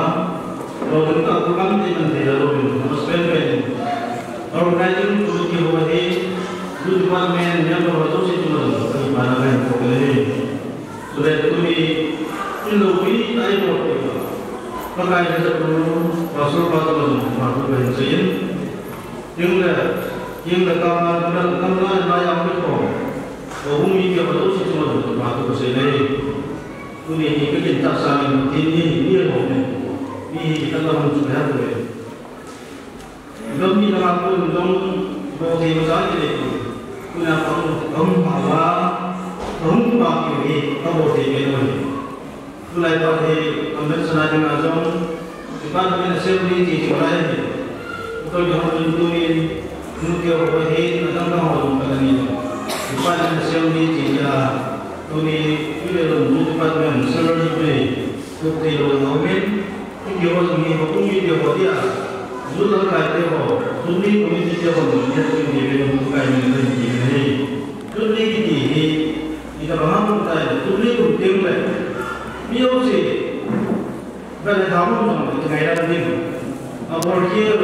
Lo ding ka program te man te lo bin, mas pen pen. Organizing committee ho he, youth department member ho jouse chu ma dong, ka hi pa na ka hin ko ke le. So that tuni, in lo pi tai ho te ba. Pakai na sa tu, pastor pa ta ma dong, ma ku ba hin sa in. Ding le, ding le ka ma, ding le ka ma, na yang ni ko. Ko hung mi ke ba lo si chunga lo ma tu ko sei nei. Tuni hi ka kin ta sa ni tin ni ni lo ni. Ni hi ka la hung chu ya ko. Dom ni la ko dom ko te ma sa ni le. Tuna ka hung, ka hung pa wa, ka hung pa ke ni, ka bo te ke lo ni. Tulai pat hi convention a dinga jong, Department Assembly ti ti lai hi. Tua hi hung tuni, nu ke ho hi, na dang dang ho jong ka ni. Department Assembly ti ya, tuni, ile lo nu Department Assembly ti, tu ti lo lo min, ti ho jong hi ho tuni ti ho dia. Ju la kai ti ho, tuni committee ti ho ni, ya tuni ni, tu kai ni, ni, ni. Tuni ki ti hi, ita ba hang tai, tuni kum ting le. Mi yo si, ba le tha mo jong le ngai lam ding. A bol khel,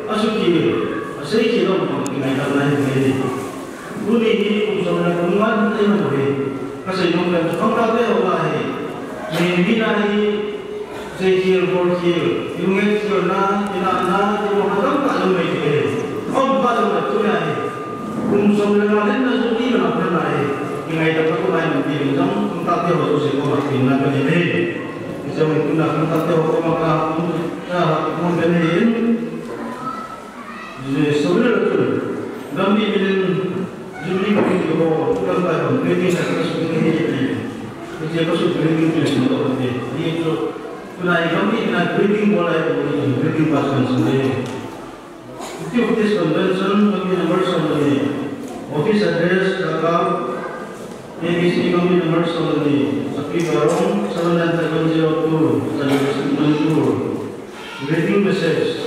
a su khel, a sei khel jong le ngai lam nai ngai ding. Tuni hi kum som le kum nga te mo hi. Ka sei nom le khang ta te ho la hi. Ni mi na hi, sei khel, bol khel, yung ngai khel na, ina na, ti mo ka dam ka jong mai te. Om ka jong le tu na hi. Kum som le nga le na su ti na na hi. Ngai ta ko mai ti jong, kum ta te ho su se ko ma ti na ka ni. Jong tu na kum ta te ho ko ma ka, kum ta, kum be ni. Jisum le tu. Lampi minin, Jubilee ko ko, tu lampi ko, greeting sa ka su ni ni. Ni je ko su greeting ko su to ni. Ni tu, tu na lampi na greeting ko la ko ni greeting pass kan su ni. Iti office convention, lampi number so ni. Office address, ka ka, A B C lampi number so ni. Sapi Barong, seven nine seven zero two, Manipur. Greeting message.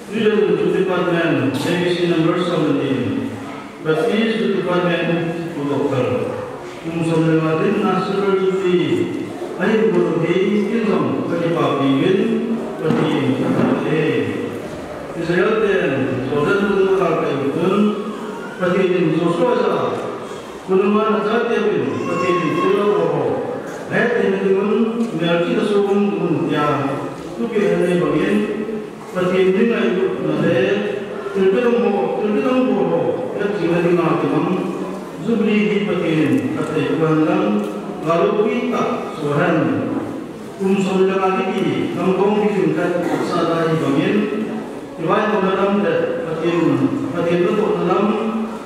Student Department, A B C number seventeen. Baptist Department, Doctor. Kum som le nga din na Silver Jubilee. Ahin bulu hi, kin som, ka kipapi win, Pathen, Pathen. Israel ten, Jordan bulu ka kai kun, Pathen Joshua ja. Kunuma na jati abin, Pathen in tilo ho. Hai tin dingun, melki na sugun mun tia. Tupi hanai bangin, Pathen in ngai lu na le, tilbidong ho, tilbidong ho ho, ya tina dinga timang. Jubilee hi Pathen in, Pathen kuan lang, lalu kita, suhan. Kum som le nga kiti, nang kong kitin kat, sa dai bangin. Ivai ko na lam le, Pathen, Pathen na ko na lam,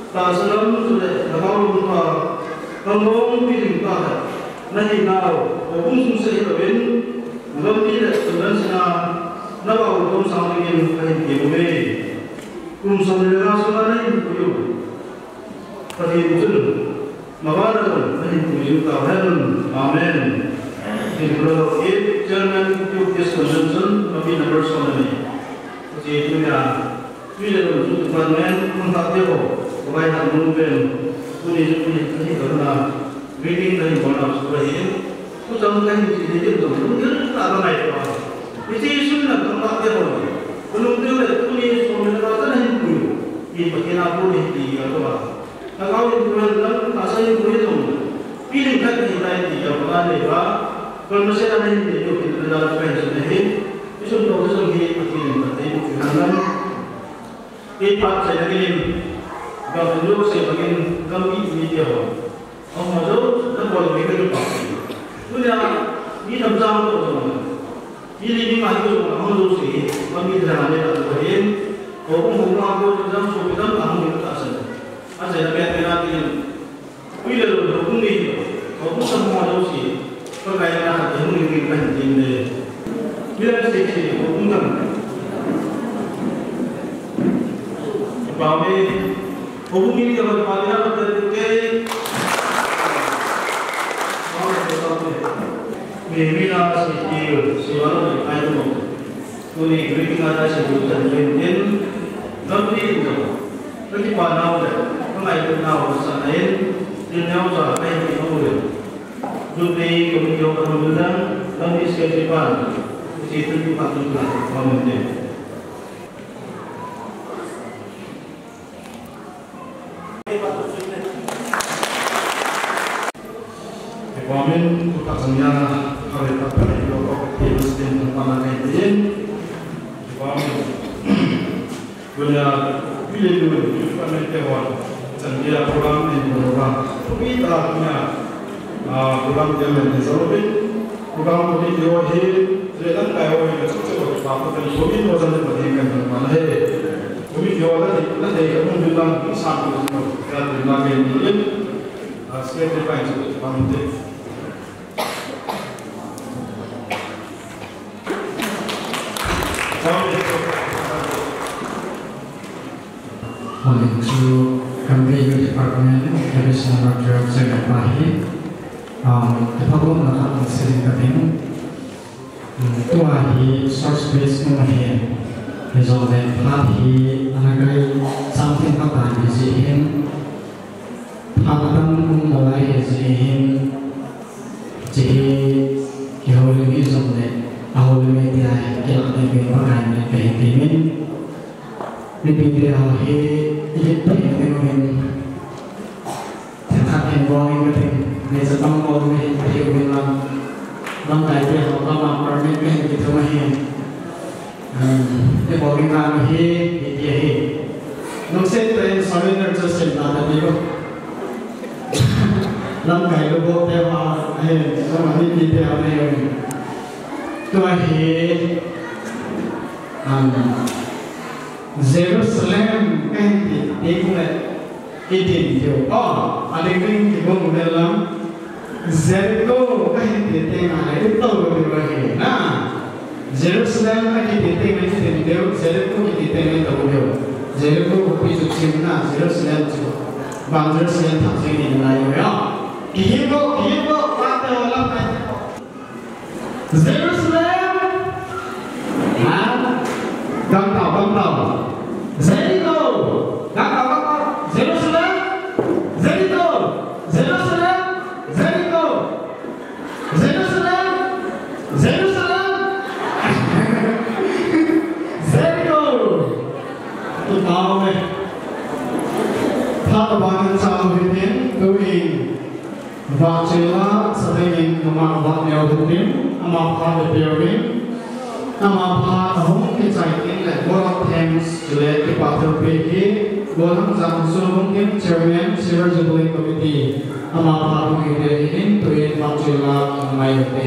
Tahsa lam chule, lhagao lam a, kalung piling pa, nahi nau, houbung sung seh hilouvin, gampi le, sulven sina, nabau dom sang dingin, kahin ti uve. Kum som le nga sunga nahin puiyu. Pathen chun, mavana chun, nahin puiyu tauhen. Amen. Tin Brother Kate, Chairman, Youth Convention, Committee Number Solomon. Kachi tunia, Tui le lum chu department, kum thah te ho, kavai hat mun pen, tuni chu tuni, tuni ka na, greeting kahin bol na chu ahi, tu chang kahin chi le, tu chang, tu le, ta ka ngai pa. Hiche sun na kum thah te ho, tu lum te le, tuni, so me na ta nahin pui, i pa ke na pu ni ti ya to ba. Lhagao in pui lam, tahsa in pui lam, feeling khat ni tai ti ya ba le ba, kon ma se na nahin ti yo, kin na la kahin sun ahi, i sun to, i sun hi, Pathen in phatthei boh peh hen lang. Kei phat chaina dingin, gam in jouse bangin, gam mi, mi te ho. Ahung ho jouse, nabol mi ka kipa. Tunia, mi tam jang to jong. Mi li mi ma hi jong, ahung ho jouse, gam mi te ho ne la to hin. Ho kong ho ma ko jong so pi tam ahung mi ka sa. Achaina pet pet na dingin. Tui le lum houbung ni, houbung sangho jouse, Pakai na khat hung ding kahin ti le. Milan six ni houbung dang. Pame, houbung ni ka pame na khat te. Mimina siti siwalo ni kai mo. Tuni greeting a ta situ tan yin tin. Lam ni to. Kati pa nau le. Kamai tu nau sa na yin. Tin nau sa kai ni mo le. Jubilee committee of Ramadan. Lam ni situ pan. Situ pan tu na. Paminte. Kipah min, tutak sangya, hari tak pada itu kau kati muslim tempat lain lain. Kipah min. Punya pilih dulu, cuma mereka wan. Sangya program ni program. Tapi tak punya, ah, program dia ni selalu program ni dia hi, dia kan kaya orang yang cukup apa kan, tapi mau jadi bagi kan mana he. Kami jual lah, lah dari kampung bilang, ni satu, ya, bilang yang ni, ah, saya terpancing, paham tak? Morning to Convey Youth Department, Division Number twelve, Secretary. Um, the public na ang siling kating. Tua hi source base mo hi, hijongle phat hi ana kai something khat ahi jeh hin, phat atam um nalai ahi jeh hin, hiche hi kihoulim hijongle, ahoulim e tia hi kilah ding in Pakai min kahin temin. Mipite ho hi, i hit thei ding uvin. Thil khat hin bol in kating, neicha tong bol in kating uvin lang. Lamkai te ho, lama permit kahin kithum ahi. Um, i bol in lang hi, hiti ahi. Lungset tah in surrender chu sim ta ta diu. Lamkai lubol te ho, ahi, lama mipite ho nei uvin. Tua hi, um, Jerusalem kahin ti, ti kule. I din diu. Oh, ading ding kibang vel lang. Jericho kahin ti teng le, i tou diu ahi na. Jerusalem kahin ti teng le, i din diu. Jericho kahin ti teng le, i tou diu. Jericho khopi chu chim na, Jerusalem chu. Bang Jerusalem thak jing in lai yo. Kihin bou, kihin bou, pa te ho lam kai. Jerusalem. Ha? Gangtao, gangtao. Jericho. Gangtao, gangtao. Jerusalem. Jericho. Jerusalem. Jericho. Jerusalem. Jerusalem. Jericho. Kipah e. Phat abang in chang u hitin, tuin. Vahchoila, Sadei in ama vahneo hitin, ama phat le peuin, ama phat ahung kichai tin le, vote of thanks, chule kipa thilpeh hi, Golhang Jangsu Bungkim Chairman, Silver Jubilee Committee, ama phat hung hite hin, tuin Vahchoila, ngai hite.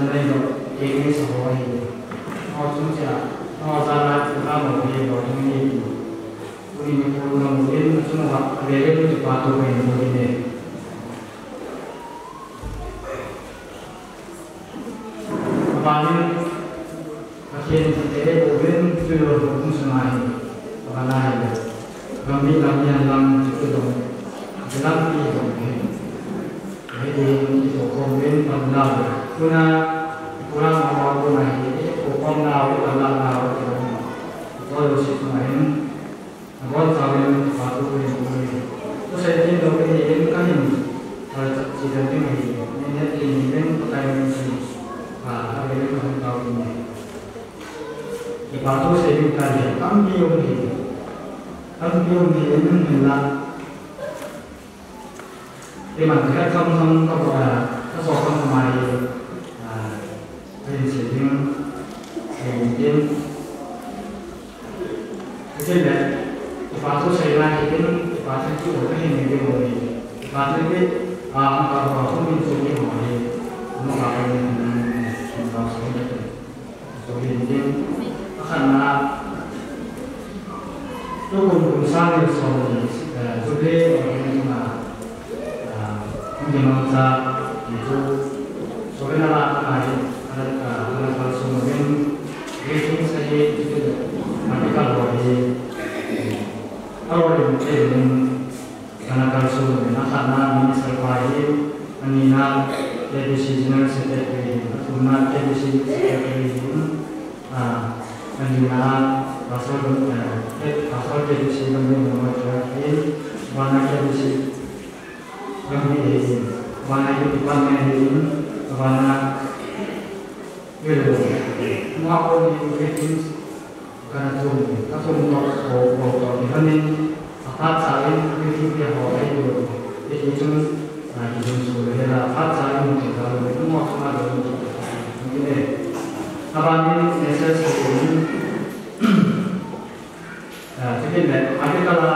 Janai lo, kei ni sa ho ahi. Ho chung cha, ho jana, ka mo hi ho chung ni. Tuni ni ko na mo in, chung wa, le le ni pa tu ko ni mo ni. Abang ni, Pathen thate uvin, tui lo hung sunga hi, abana hi le. Gammi lam hihen lang, tui lo, lampi lo hi. Hiti, ito khom vin, pamla lo. Tuna, pura ma ma ko na hi, ito khom na, ito la na, ito lo. Ito lo si sunga hin. Abonchauvin kipa thu kahin bol e. Thusei ding lou kahi in kahin, ah, chat cheh ding ahi. Nin het ding in Pakai min in, ah, avel in kahung tao ding e. Kipa thu sei ding kahi, tampi um hi. Tampi um hi in hinla. Iman khat kham kham ka, ah, ka so kham kham ahi, ah, ka hin sei ding, sei ding. Ka sei le, kipa thu sei na hi ding, kipa thu chu ka hin nei ding ahi. Kipa thu hi, ah, ka ba thu min sei ding ahi. Mo ka ba min, min, min, min, min, min, min, min, min, Jubilee ding. Akhatna, tukum kum sang ni som ni, eh, Jubilee or ni ma, ah, ni mangcha, ni chu, Jubilee la ka ni, ala, ala kalsong ni, greetings ahi, Jubilee, ma ni ka lo ni, alo ni, ni, Kana kalsong uvin, akhatna Minister pa hi, anina K B C General Secretary hi, athumna K B C Secretary hi, ah, anina Pastor, eh, Pastor K B C Gambih number twelve hi, abana K B C Gambih hi, abana Youth Department hi, abana Hello. Mapon in greetings kana chom, kachom toh, ho, ho toh, ni hanin, aphat cha in, greeting te ho, ei lo, ei ti chung, ah, kijun su le la, aphat cha in, ti ka lo, mo ma lo, ni ne. Aban in, message ko in, Ah, tikin le, article a,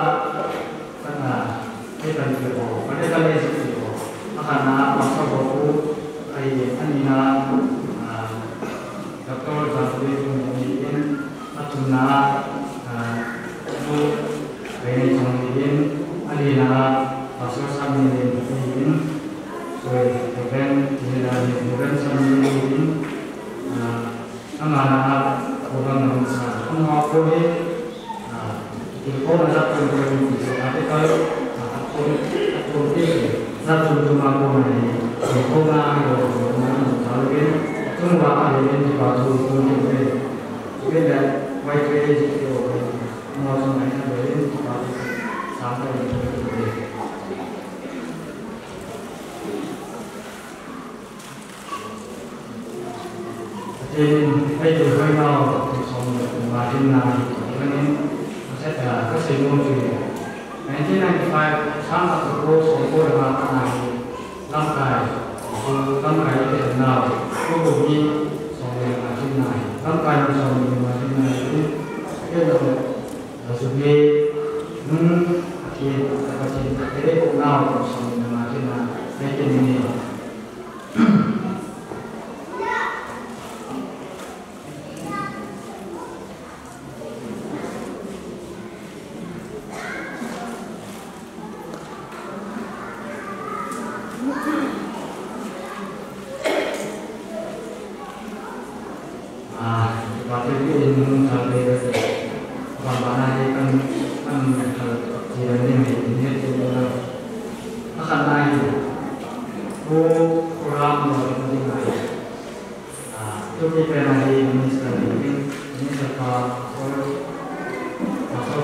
ah, ei pan ti ko, article a isi ti ko. Akhatna, Pastor Boku, ahi, anina, ah, Doctor Jangkui Thum ni in, athumna, ah, Nu Rene Chong ni in, alina, Pastor Sam ni in, ni in, sorry, Reverend, ni in, Reverend Sam ni in, ah, Amana a, program na hung sa, hung ha ko he, ah, ko na sa ko ko ni sa, ate ka, ah, ko, ko ni sa ko ko ma ko na ni, ko na ko ko na sa le, ko ba a le ni ba ko ko ni le, ko le, wai ko le ji ko, mo so na ni le ni ba ko sa ko ni ko le. Pathen in eikoi hoinau, som le nga dinna hi, Pathen in, ka sei, ah, ka sei nom chu, nineteen ninety-five, sang khat ja ko som ko le nga khat na hi, lamkai, lamkai te nau, ko ko hi, som le nga dinna hi, lamkai som le nga dinna hi, ke lo, ah, su hi, hmm, Pathen, Pathen, te ko nau, som le nga dinna, ke ni. Ah, Pathen in hung thal be be. Bang bang a hi kan, kan thal ti ran ni mai ni ti ni la. Akhatna hi. Ko, ko ram lo ni ngai. Ah, tu ki pen a hi minister ni, minister pa, ko,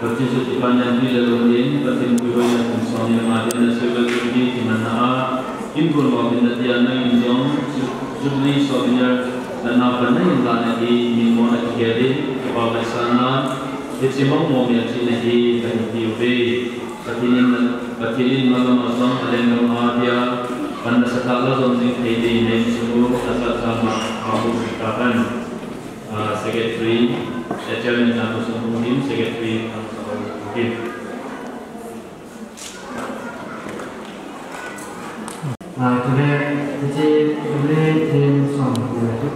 Baptist Department ti le lon in, Pathen puihoina kum som ni le nga dinga silver jubilee kimanna a, inbol mo dinga tia nangin jong Jubilee souvenir natna pan nahin la nahi, min mo na kigel in, kipa vetsahna, hiche mong mo melchihna hi kahin tiuve. Pathen in, Pathen in malam a jong, alenggam a dia, pan nasatah a la jom jing thei dingin, sum u nasatah ma, ma bu ta kan. Ah, Secretary, eh, Chairman na ko sum bu hin, Secretary, ah, sum bu hin. Ah, today, hiche, today, team song,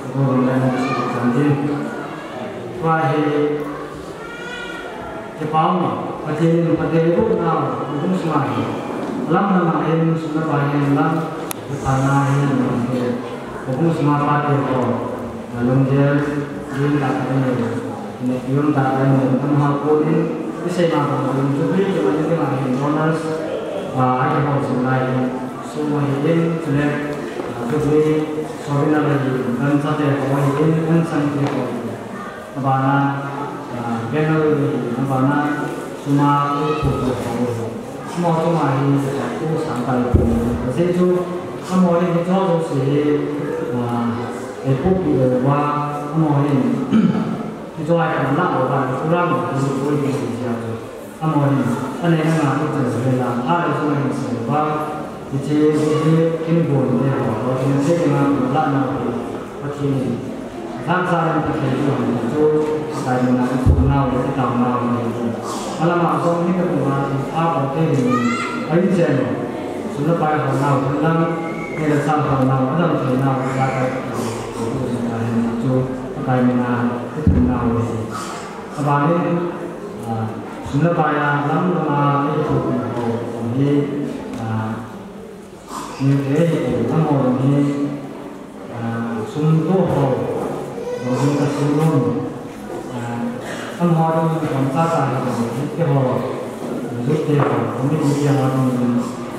Guru Lama Sri Chandin. Tua hi, kipah, Pathen in phatthei boh nau, houbung sunga hi. Alam lam a hin, sum le pai hin lang, kipah na hin, houbung sunga pate ho, lunggel, lim tah tah in, ne, lim tah tah in, tam ha ko in, isei ma ko in, Jubilee, kipah na hin, donors, ah, ai ko sin lai hin, sum hi in, chule, ah, Jubilee, souvenir lai hin, kan chate ho hi in, kan changte ho hi in. Abana, ah, banner hi, abana, sum a, thu thu thu thu. Amaho chunga hi, thu sang kai thu. Ajeh chu, amaho hi, hicheho jouse hi, ah, eipuipi uva, amaho hi, hicheho hi kan lah uva, program hi, koi hi, hi, hi, hi. Amaho hin, anei na nga hi chan se la, a le sung hin se ba, hiche, hiche, kin gon te ho, ho, hin se nga, la na ho, Pathen in. Sang sa len Pathen in, chu, sai na, i phu na, i tao na, i. Alama jong hi ka tu na, a ba te hin, a in chen, sum le pai ho na, hin lang, ni le sa ho na, a dam thei na, la ka, chu, a kai na, i phu na, i. Abang in, ah, sum le pai a lam lam a, ei thu kum ho, hi, ah, ni te hi, amaho hi, ah, sum to ho, ho hi ka sum lom, ah, amaho hi, kam sa sa hi, hi te ho, hi te ho, committee te ho,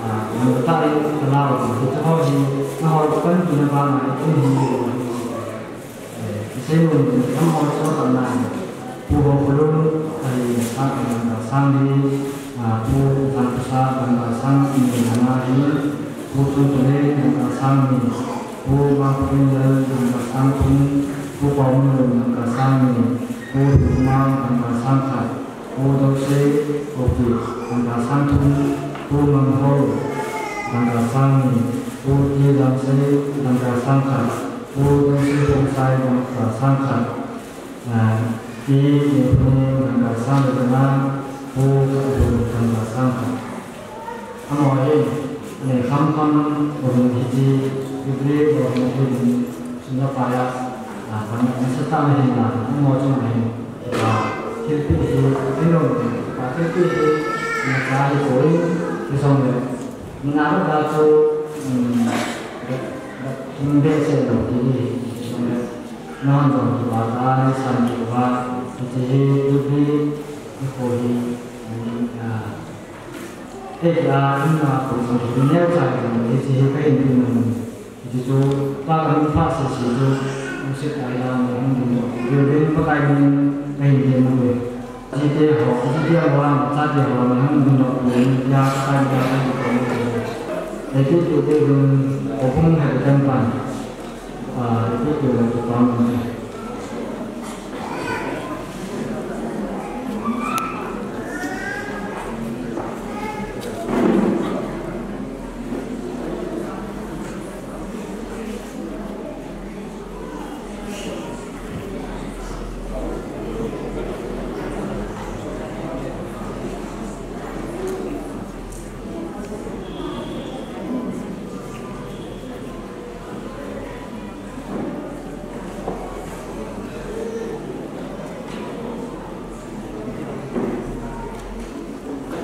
ah, ni ta i, ka la ho, hi te ho hi, na ho kan ki na ba na, hi hi, Isei mun, amaho chu ka nai. Pu Hopulun, ahi, sang, dangka sang li, a, Pu Thangpasa, dangka sang ni, ana hi, Pu Thangpale, dangka sang ni, Pu Mangpulal, dangka sang thum, Pu Paominlun, dangka sang ni, Pu Himang, dangka sang khat, Pu Douse, Oki, dangka sang thum, Pu Mangho, dangka sang ni, Pu T Lamsei, dangka sang khat, Pu Douse Khongsai, dangka sang khat, a, Pi Kinphung, dangka sang le nga, Pu Khatlun, dangka sang khat. Amaho hi, ani khamkham, ahung hi ji, Jubilee bol ahung hi ding, sum le pai a, a, pan nasatah in la, amaho chunga hin, a, thilpeh hi, thilpeh hi, a, thilpeh hi, imacha hipoi, hijongle, nina vet a chu, um, vet, vet, hung behseh lou ti hi, hijongle, nahon jong kipa tah a, neisan diu va, hiche hi, Jubilee, nikho hi, um, a, Hiti a, in a, kum sung hi neocha hi, hiche hi kahin peh nom. Hiche chu, pa kamin phat sese chu, lungset tah a, mi hung ding doh. Reverend Pakai min kahin peh nom e. Chate ho, chate ho, chate ho, mi hung ding doh, mi ya, Pakai min kahin peh nom e. Hiti tu te dun, o pum hai kan pan. A, hiti tu le tu pan.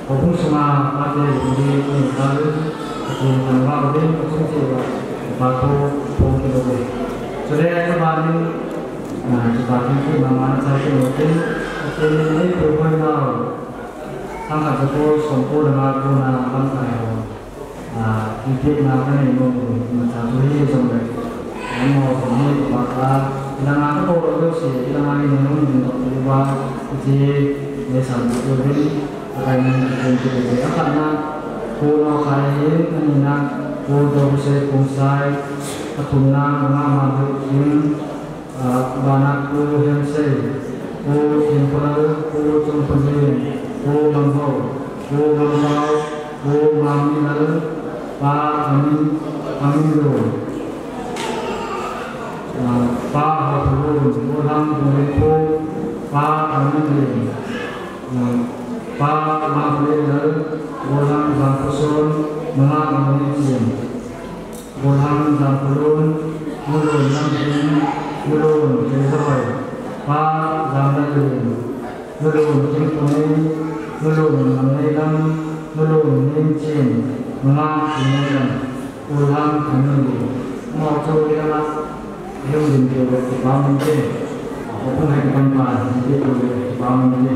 Houbung sunga pate jong le, ni kal, Pathen thangvah uvin, achung cheh uva, kipa thu phong kit uve. Chule, aban in, ah, kipa thu kit mama na chai kit utin, Pathen in eipui hoi nau, thangkhat jako, somko le nga kona lamkai ho. A, thilpehna kanei nom u, imacha chu hijongle. Amaho jong hi kipa tah a, hilanga kakou lou jouse, hilanga hi nahung ding doh uva, hiche hi neisan diu vin, Pakai min kathum kit uve. Akhatna, Pu Nokhai ahin, anina, Pu Douse Khongsai, athumna, Manga Manlutkim, Ah, bana Pu Hemsei, Pu Thingphalal, Pu Chungphanjin, Pu Mangho, Pu Mangpao, Pu Mangmilal, Pa Thamin, Thaminlun, ah, Pa Hopulun, Pu Lhangdunglinpu, Pa Thaminlin, ah, Pa Mangphalal, Pu Lhangzangphuson, Manga Mangneichin. Golhang Jangphalun, Nulun Lamding, Nulun Keijahoi, Pa Janglalin, Nulun Thingphunei, Nulun Ngamneilam, Nulun Ningchin, Nunga Thingneidam, Golhang Thangnunglin. Amaho chu hilanga ihung ding diu le kipa um inte. Houbung hei kipan pa, hung ding diu le kipa um inte.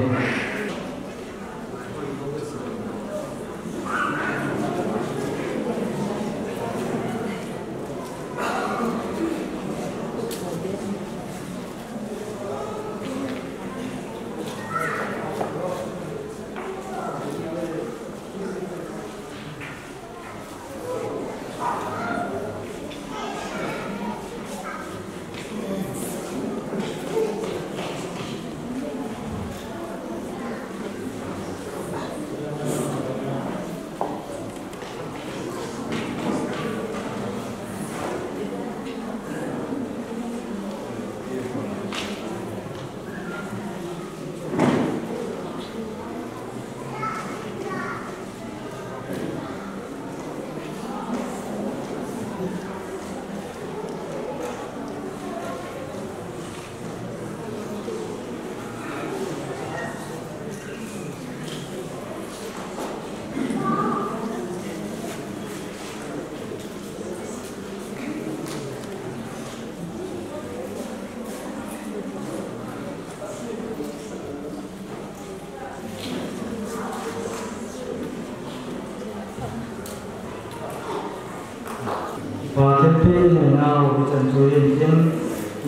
Pathen pi neinau hichan chu hin tin,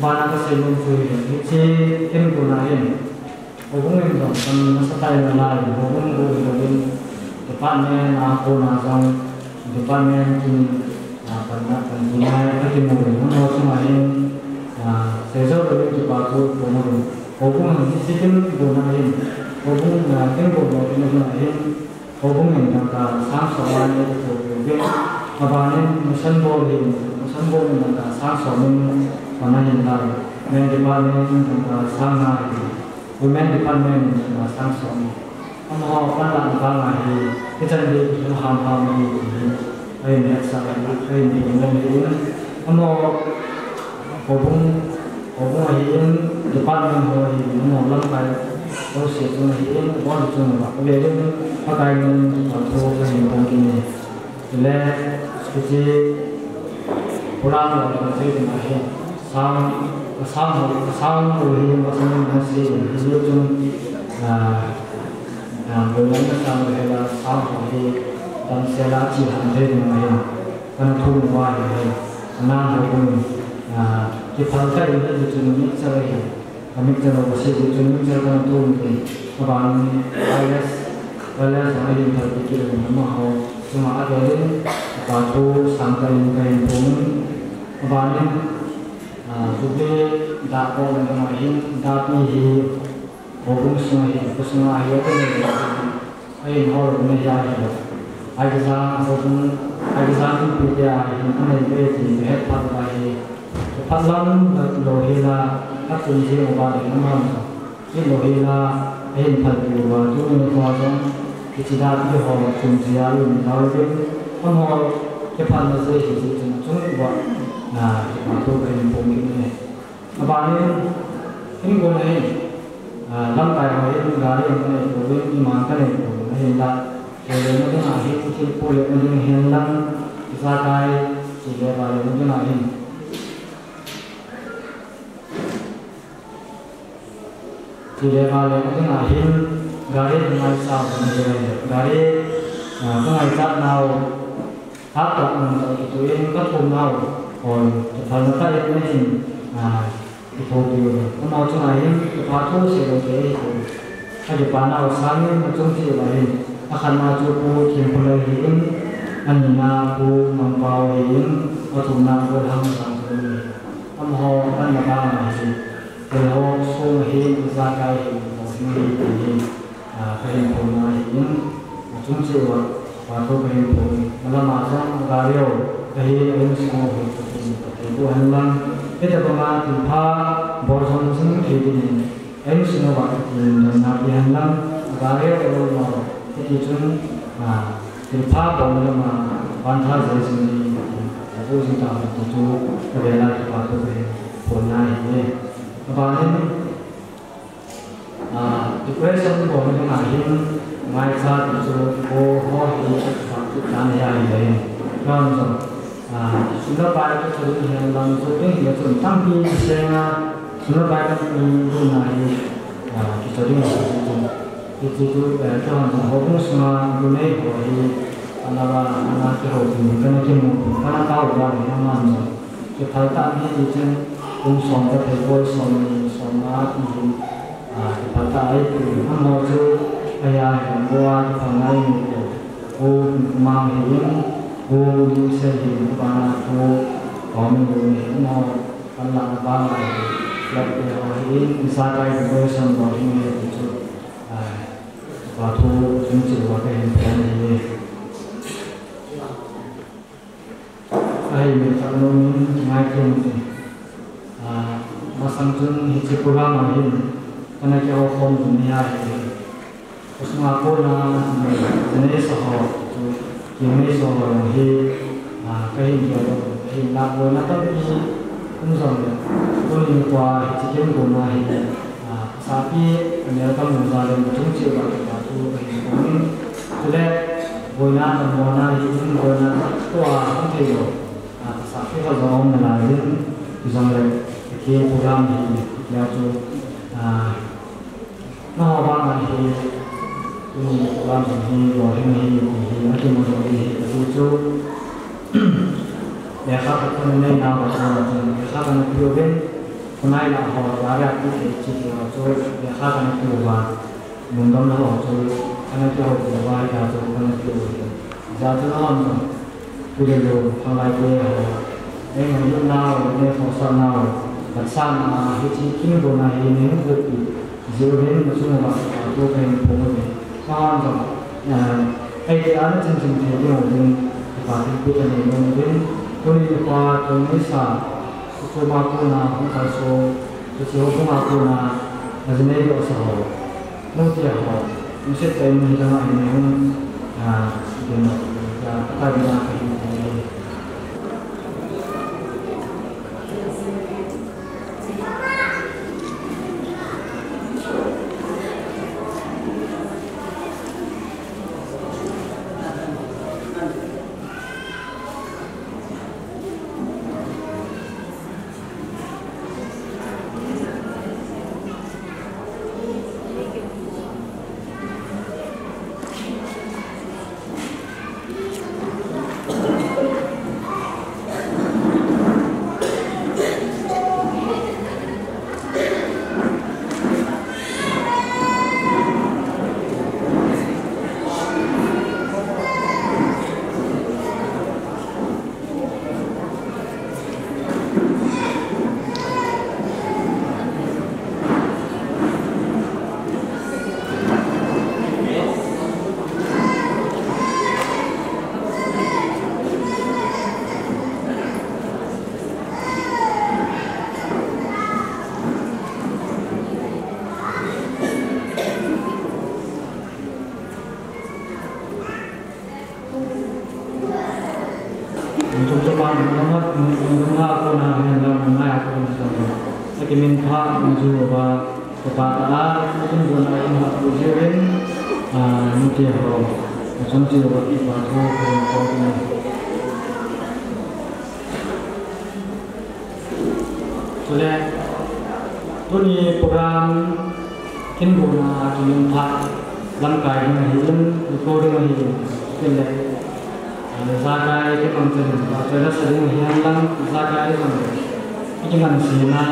bana kasei nom chu hin, hiche hin kona hin. Houbung in jong kan nasa tai nalai, houbung bu in jong department a kona jong department kin, ah, panna kan kingai, ka kimu in, amaho chunga hin, ah, seijou louvin kipa thu kamu in. Houbung hin hiche kin guna hin, houbung, ah, kin guna kin guna hin, houbung in dangka sang som a nei kithopi uvin. Abanin mission bol hin, mission bol in dangka sang som in pan ahin lai. Men department in dangka sang nga hin, women department in dangka sang som in. Amaho panlahna vanga hi, hichan gei kisun hamham ahi ti hi ahin hetsah ahi, ahin phongdoh ahi. Amaho houbung, houbung ahin, department ho ahin, amaho lamkai jouse chung ahin, abon chunga avelin Pakai min in kipa thu kahin phong kit e. Chule, hiche program lou lou sei ding ahi. Sang, ka sang ho, ka sang ho hi masang in nase in, hiche chun, ah, ah, boina in nasang lou hela, sang ho hi damsel a chilhah thei ding ahi. Kana thum uva hi, hi, kana ho kum, ah, kiphal tah in hiche chun mixture ahi. Ka mixture ho ka sei ding chun mixture kana tum ding. Aban wireless, wireless jong ahin phalpi kit uvin amaho chunga avelin kipa thu sangtah in kahin phong in. Abanin, ah, Jubilee dah bol in amahin dahpi hi houbung sunga hi, kho sunga hi, ahin hol uvin ahi. Aigazang houbung, Aigazang Inpi te a hin anei uve ti kahet phat uva hi, kipah lam lou hela, akum jing uva le amaho jong kilo hela, ahin phalpi uva, tuni nikho jong, hiche dahpi ho kum jia aum tauvin, amaho kiphatna jeh hi, hiche chun achung uva, ah, kipa thu kahin phong kit e. Abanin, in kon ahin, ah, lamkai ho hin, gari jong kanei pouvin, iman kanei pouvin, ahinla, thil lena dinga hin, thil po lena ding hin lang, ijakai, chule vale na dinga hin. Chule vale na dinga hin, gari ngaichat na dinga hin, gari, ah, kangaichat nau, Hapta nung tah kituin ka thum nau, hon, kiphalna tah in nei hin, ah, kithopi uve. Amaho chunga hin, kipah thu seilou thei ahi. Ka kipah nau sangin, achung cheh uva hin, akhatna chu Pu Themkholal ahin, anina Pu Mangpao ahin, athumna Golhang Sangthomboi ahi. Amaho, anna banga hi, thil ho sung ahin, ijakai ahin, ho sung ahin, ahin. Ah, kahin phong na ahin, achung cheh uva, kipa thu kahin phong e. Malama jong, gari ho, kahi, ahin sung ho, kahin, kahin phong hen lang. Hitabanga thilpha, bol jong jing thei ding in, ahin sung uva, kahin donna pe hen lang, gari ho, alou mo, hiti chun, ah, thilpha bol malama, vantha jeh jing in, kahin phong jing tahen ti chu, kavel a kipa thu kahin phong na ahi e. Abanin, Ah, decoration bol ding ahin, ngaichat chu, ho, ho hi, chu tan hi ahi le. Ron jong, ah, sum le pai chu chu ding hen lang chu ding hi chu tampi seng a, sum le pai tampi ding ahi, ah, chu ding ahi chu. Chu chu, eh, chu han jong houbung sunga, bu nei ho hi, ana va, ana kihou ding, kana kimu, kana tao va ni aman jong. Kiphal tah in hiti chun, kum som ka thei poi, som ni, som nga ti hin, ah, kiphal tah a eipeh in, amaho chu, aya, hi bou a, kiphal ngai mu ko. Pu Mang hi in, Pu Ningse hi in, Pu Bana, Pu Kawmin Lun hi in, amaho, kan lah na bang lai hi, lap te ho hi in, ijakai decoration bol hi in, hi chu, ah, kipa thu, chung cheh uva kahin phong ahi. Ahi, mi khat nom in, ngai thei in. Ah, masang chun hiche program a hin, kana kihou khom ding ahi. Kho sunga kona, mi, Janei sa ho, chu, Kimei sa ho hi, ah, kahin kihou, kahin lah boina tampi, um jong le, tuni nikho a hiche kin kona hi, ah, Sapi, ka nel ka mu jal in, chung cheh uva kipa thu kahin phong in. Chule, boina damlouna hi in, boina tua hung thei lou. Ah, ka sapi khat jong um nalai in, hijongle, ka program hi, tia chu, ah, nangho banga hi, tuni program hi, lolhing hi, ti hi, akimu lou hi, kati chu, lekha khat kana nei nau ka chu, lekha kana pe uvin, Nai la ho, la ya pi te chi ti ho chu, ya kha kana pi uva, mun dom la ho chu, kana pi ho ti uva, ya chu kana pi uva. Ja chu la ho chu, pi le lo, khanglai te ho. Ei ngai lu nau, ne ho sa nau, ka sa na, hi chi kin bo na hi ne hu pi. Jiu hin na chu ma ba, tu ka hin pu ni. Ka han chu, eh, ei te ana chin chin te ni ho din, ka pa ti pi ka ni ho din. Tu ni pa, tu ni sa, Kuchoma kona hung kalsong, hiche ho bunga kona, ajinei doh sa ho, nute ho, nungset tah in hilanga hin hung, ah, din, ah, pakai ding a kahin, Tum tum a, tum tum a, tum tum a kona hin la, tum a kona hin la. Akimin pha, tum ju ba, ko pa ta a, tum tum a, tum ha, tum ju rin, a, nute ho. Tum ju ba, i ba, tum tum tum. Chule, tuni program kin guna tunin phat lamkai ding ahin, recording ahin, tin le, eh, jakai te mang chen, ba choi la sa ding ahin lang, jakai te mang. Iti ngan sina,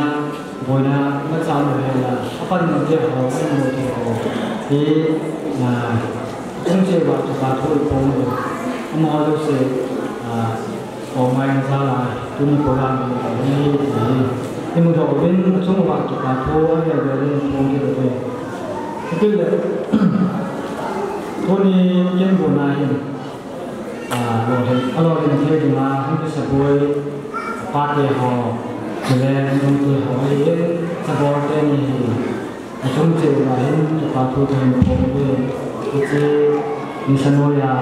boina, ma cha mo he la, apan mo te ho, apan mo te ho. Ti, na, tung che ba, tu ka thu pong lo. Amo lo se, ah, Aw mai ang sa lai, tuni program hi, hi, hi. Hi mu dawh uvin, a chung uva kipa thu, a vel vel in phong kit uvin. Hitin le, tuni kin bu na hin, a, lo hin, a lo hin thei ding a, hung kisa buai, pate ho, chule, nute ho, hi, sabol te ni hi. A chung cheh uva hin kipa thu kahin phong uve. Hiche nisa noiya,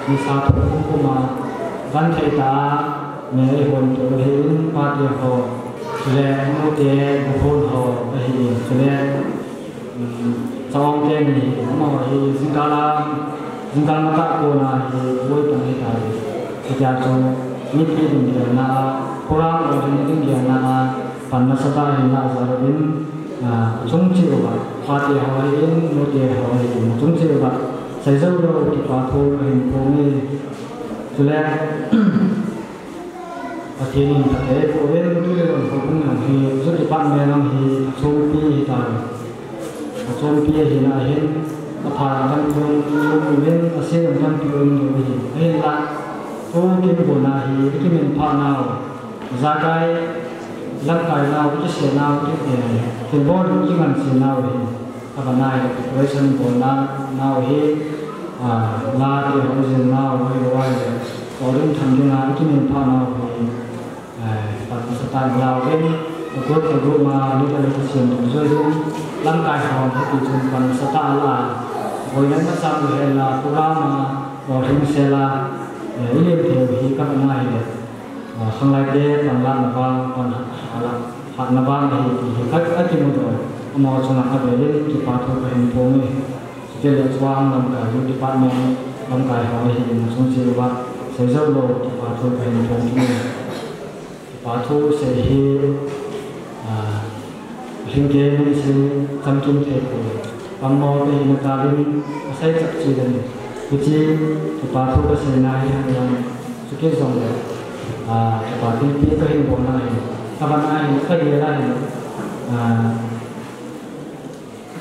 nisa thum kum a, van thei tah a, me eihon to ahin, pate ho, chule nute, buhon ho, ahin, chule, um, cha-ong te ni, amaho hi, jingkal a, jingkal matah kona hi, buai pan ahitai. Hitia chu, mipi ding gelna a, program ho ding gelna a, pan nasatah in la jal uvin, A, chung cheh uva, pate ho ahin, nute ho ahin, chung cheh uva, seijou lou kipa thu kahin phong e. Chule, Pathen in phatthei boh uvin, tule lon ho bung jong hi, chu department jong hi, achompi ahitai. Achompi ahina ahin, apha tampi um uvin, ase jong tampi um diu ahi. Ahinla, tu kin bu na hi, ikimin phat nau. Jakai, lamkai nau, ikisei nau, ki, eh, thilbol in kingansen nau hi. Abana hi, preparation bolna nau hi, ah, la te ho jil nau, hi lo ai le. Torin tham ding a, ikimin phat nau hi, eh, pan nasatah in la uvin. Group, group ma, leader le kisem ding joi ding. Lamkai ho, hiti chun pan nasatah a la. Boina masa u hen la, program a, lo hing se la. Eh, i lim thei u hi, ka abana hi le. Ah, khanglai te pan lana vang, pan ha-, ha-, hatna vang ahi ti hi ka, ka kimu doh. Amaho chunga avel in kipa thu kahin phong e. Chutile chuang lamkai, youth department lamkai ho ahin, chung cheh uva seijou lou kipa thu kahin phong e. Kipa thu sei hi, ah, Lhingkei min sei chamkim thei poi. Pangmol te hina talin asei chapchi dan. Hiche kipa thu kaseina hi hang jong. Chukit jongle, ah, kipa thilpeh kahin bolna hi. Ka abana hi, ka gel a hi. Ah,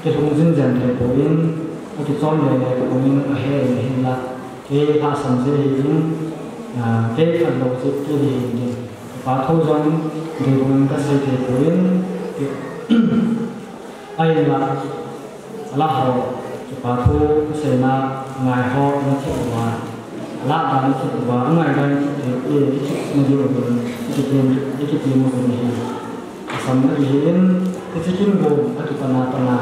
kilhung jing jeng thei poi, akichom le le ka um in ahe in hinla, kei lhasam jeh in, ah, kei khat lou jeh kei ding in, kipa thu jong deibung in kasei thei poi, kei, ahinla, ala ho, kipa thu kaseina ngai ho, na thei uva, ala da na thei uva, angai da na thei, eh, eh, na diu uvin, ikitim, ikitim uvin hi. Asam na ihi in, hiche kin gong, akipan a pan a,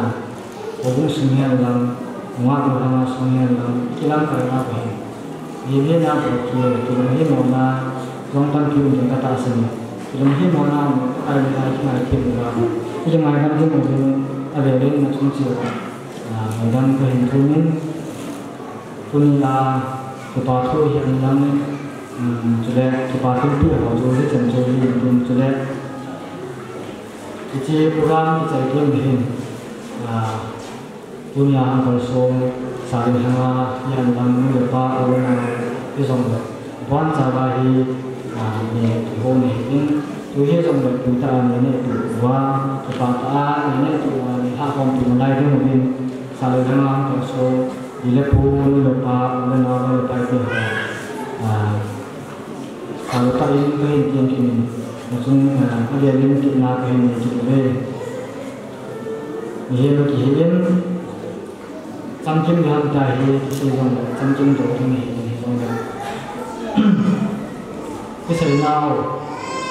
houbung sung hihen lang, nungah golhang a sung hihen lang, ikilamkai nau ahi. Ihi na bou kile, kilunghei mona, jong tampi um ding katahsan e. Kilunghei mona, Pakai min a ikingai thei uva, ikingai dam ding uvin, avel in nachung cheh uva, ah, ngaidam kahin thum in, tuni a, kipa thu hihen lang, um, chule, kipa thilpeh ho chu hichan chu hi in tin, chule, hiche program kichai teng hin, ah, tunia hung kalson, Sale lhanga, hihen lang, nu le pa, u le nao, hijongle, bonchauva hi, ah, neh kihou nahi in, tu hijongle, tuitah a neh neh tuh uva, kipah tah a neh neh tuh uva, neh lhah khom tuh nalai ding uvin, Sale lhanga hung kalson, pi le pu, nu le pa, u le nao, nu le pa te ho, ah, Sale tah in kahin tem kit in, achung, ah, avel in kitna kahin nei kit uve. Mihem akihi in, chamkim ding ham tia hi kisei jongle, chamkim doh ding ahi, hijongle, kiseinau,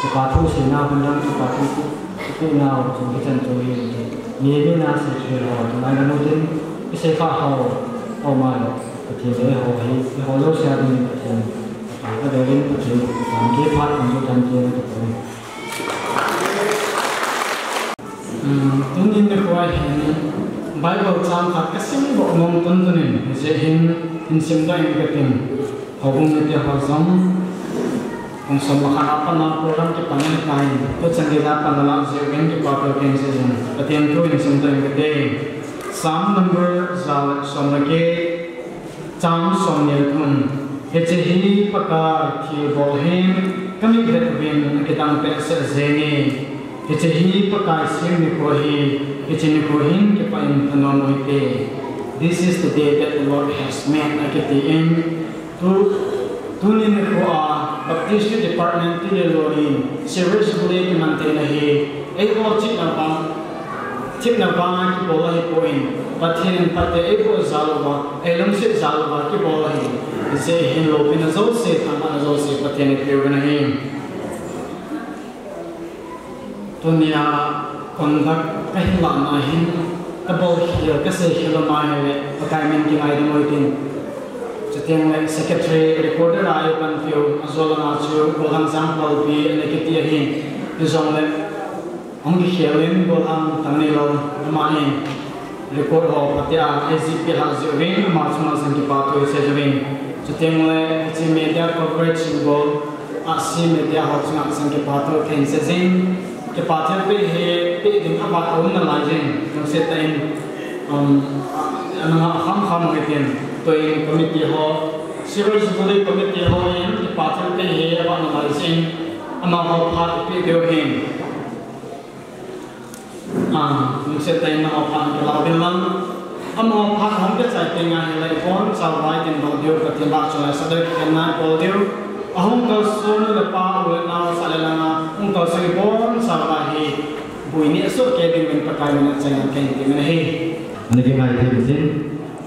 kipa thu seinau, hun dang kipa thu, kipehnau chu hichan chu hi, mihem in asei thei ho, tunai gam u tin, kisei kha ho, aum a le, Pathen le eiho hi, eiho jouse a dingin Pathen, Pathen avel in Pathen, Pathen kiphat in chu tan kit in kipah e. Um, tuni nikho a hin Bible chang khat kasim doh nom tuntun in, hijeh hin hin simdoh inge kating. Houbung mite ho jong, kum som le khat a pat a program kipan ahitai, tuchan geiya pan alah jeh uvin kipa thu kahin sei jing in, Pathen thu hin simdoh inge kati. Psalm number ja le som le get, chang somni le thum. Hiche hi Pakai thilbol hin kamit vet uvin akidang behseh jenge. Hiche hi Pakai sem nikho ahi, hiche nikho hin kipah in thanom uhite. This is the day that the Lord has made, akiti in. Tu, tuni nikho a Baptist Youth Department Tilley Lorry in Silver Jubilee kiman theina hi, eiho chihna vang, themna vang a kibol ahipoi, Pathen in phatthei eiboh jal uva, eilungset jal uva kibol ahi. Hijeh hin loupina jouse, thangvahna jouse Pathen in eipeuvin ahi. Tunia conduct kahin lahna hin, kabol khel, kasei khel um ahile, Pakai min kingaidam u hitin. Chuteng le secretary, recorder a eipanpiu, ajou langa chu Golhang Jangpalbi ana kiti ahin. Hijongle, hung kikhel in Golhang Thangnilal, amanin record ho phatea eijih peh lhah jeh uvin, ama chunga jong kipa thu isei uvin. Chuteng le, hiche media coverage in bol, ahsi media ho chunga jong kipa thu kahin sei jing. Kipa thilpeh hi peh ding avat aum nalai jin, lungset tah in, um, ana ngah khamkham u hitin, tuin committee ho, Silver Jubilee committee ho in kipa thilpeh hi avat nalai jin, amaho phat ipeh diu ahin. Ah, lungset tah in amaho phat kilah uvin lang. Amaho phat hung kichai teng ahile ibonchauva itin bol diu, Pathen vahchoi a sah ding kikhenna ibol diu. Ahung kalson nu le pa, u le nao, Sale langa hung kalson ibonchauva hi bui neh soh kei ding uvin Pakai min a chaina kahin temin ahi. Ana kingai thei uvin tin,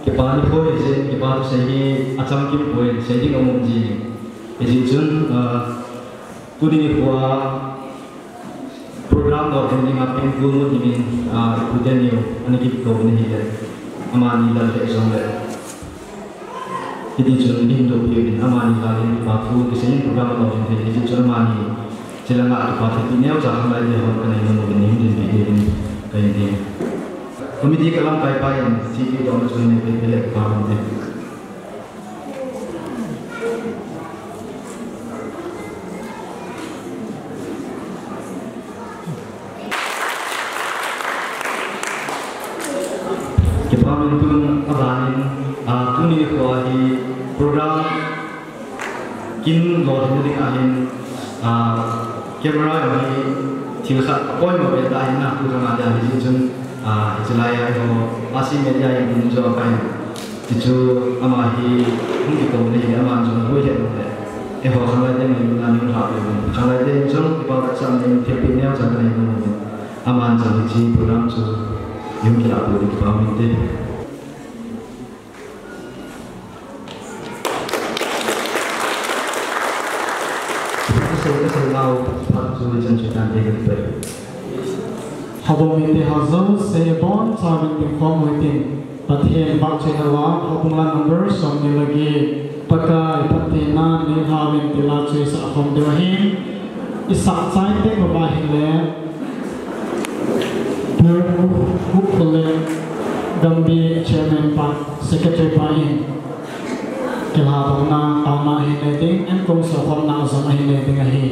kipa nikho hijeh in, kipa thusei hi achamkim poi, sei ding aum ji. Hijeh chun, ah, tuni nikho a program lolhin dinga pengkul mun himin, ah, ipu teni u ana kikou in ahile, amani lal lheh jongle, hiti chun ihin dohpeh uvin, amani lal in kipa thu kisei in program alolhin thei, hiti chun amani che langa kipa thilpeh neocha khanglai te hon kanei nom uvin, ihin dinpeh diuvin kahin ti. Committee kalamkai pa in, chihpeh dohna chu nei peh le kipa um te. Kipa um in tun abanin, ah, tuni nikho hi program kin lolhinna ding ahin, ah, camera jong hi Thil khat apoimo ve tah ahi na, tu khat a dia hi jin chun, ah, hiche lai a eiho, R C media in in jo kai. Tichu ama hi hung kikou na hi, ama jong hoi le le. Eiho khanglai te ni na ni ha le. Khanglai te jong kipa ka chang ni thil pi neo chang ni nu. Ama jong hiche program chu hung kilah pu di kipa min te. Houbung mite ho jouse abonchauvin dingkhom u hitin, Pathen vahchoi hela, houbung la number somni le get, Pakai phattheinan neilhauvin ti la chu isah khom diu ahin, isah chai teng uva ahile, Pu Hupkholen, Gambih Chairman pa, Secretary pa in, kilhadohna, taona ahin nei ding, ankong sokhomna jong ahin nei ding ahi.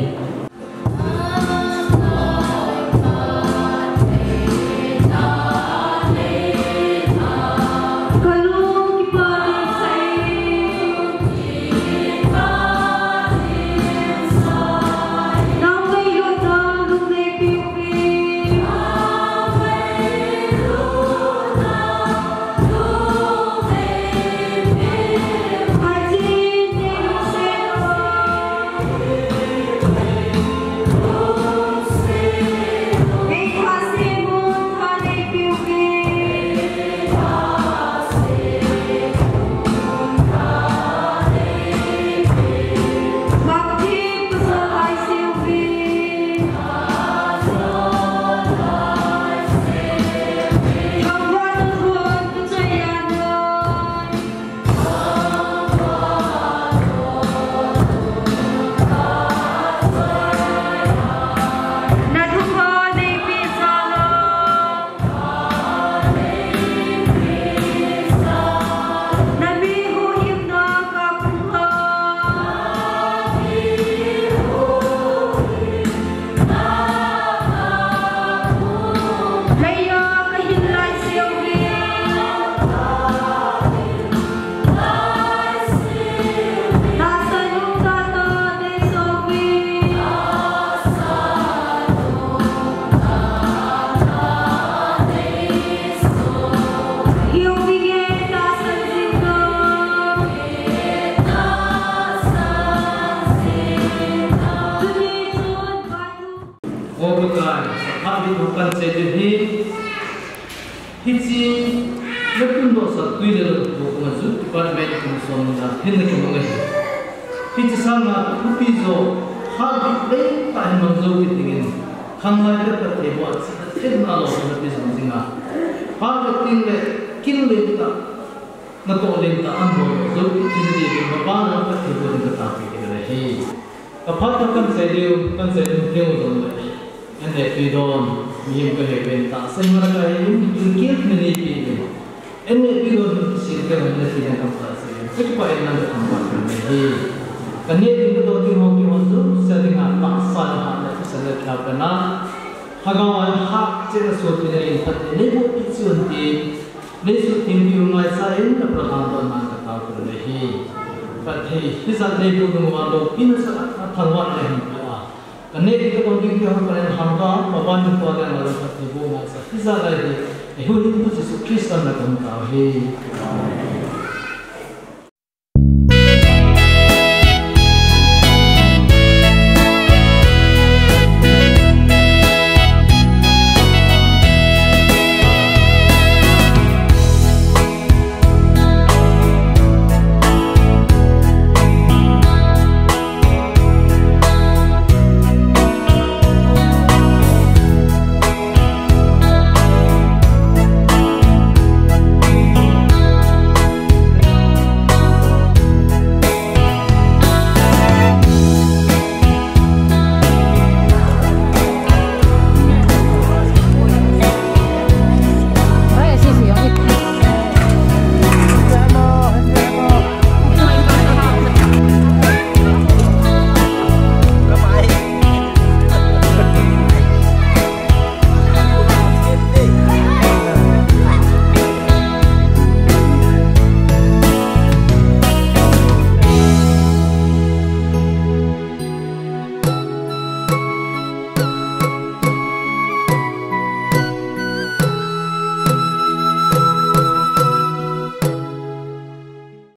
O Pakai, phat bit ho kahin sei ding ahi. Hiche na tundoh sah tui le lou toh kong a Youth Department kum som na hin na kimang ahi. Hiche sanga thupi jo, phat bit lei tah hin mang jou kit dingin, khanglai te phattheiboh a chihna themna lou na pi jing jing a. Phat bit ting le kin lei tah, natoh lei tah an bol jou kit ding ahi, mapa na phattheiboh ding ka tahpi ding ahi. Ka phat ka kahin sei diu, kahin sei diu keu don le. An le pi don, mihem ka he pen ta, sei ma ka he in, in keu ni ni pi ni. An le pi don, si ka he ni si na ka pa sei. Ka pa en na ka pa ni hi. Ka ne din ka don din ho ki ho su, sa din ha pa sa ha na sa na ka pa na. Ha ga wa ha che na so ti na in pa ni bo pi si un ti. Nei suhtheng diu ngaisah in, na Pathen toh na ka tao kul ahi. Pathen, hijat nei bu dung uva loupina sah a thangvah na hin pia. Ka neh ding ka don ding te ho ka nei hang uva, Pathen in tua le na lo Pathen bu ngaisah. Hijat lai hi, eiho hin bu Jesu Christa na ka hung tao hi.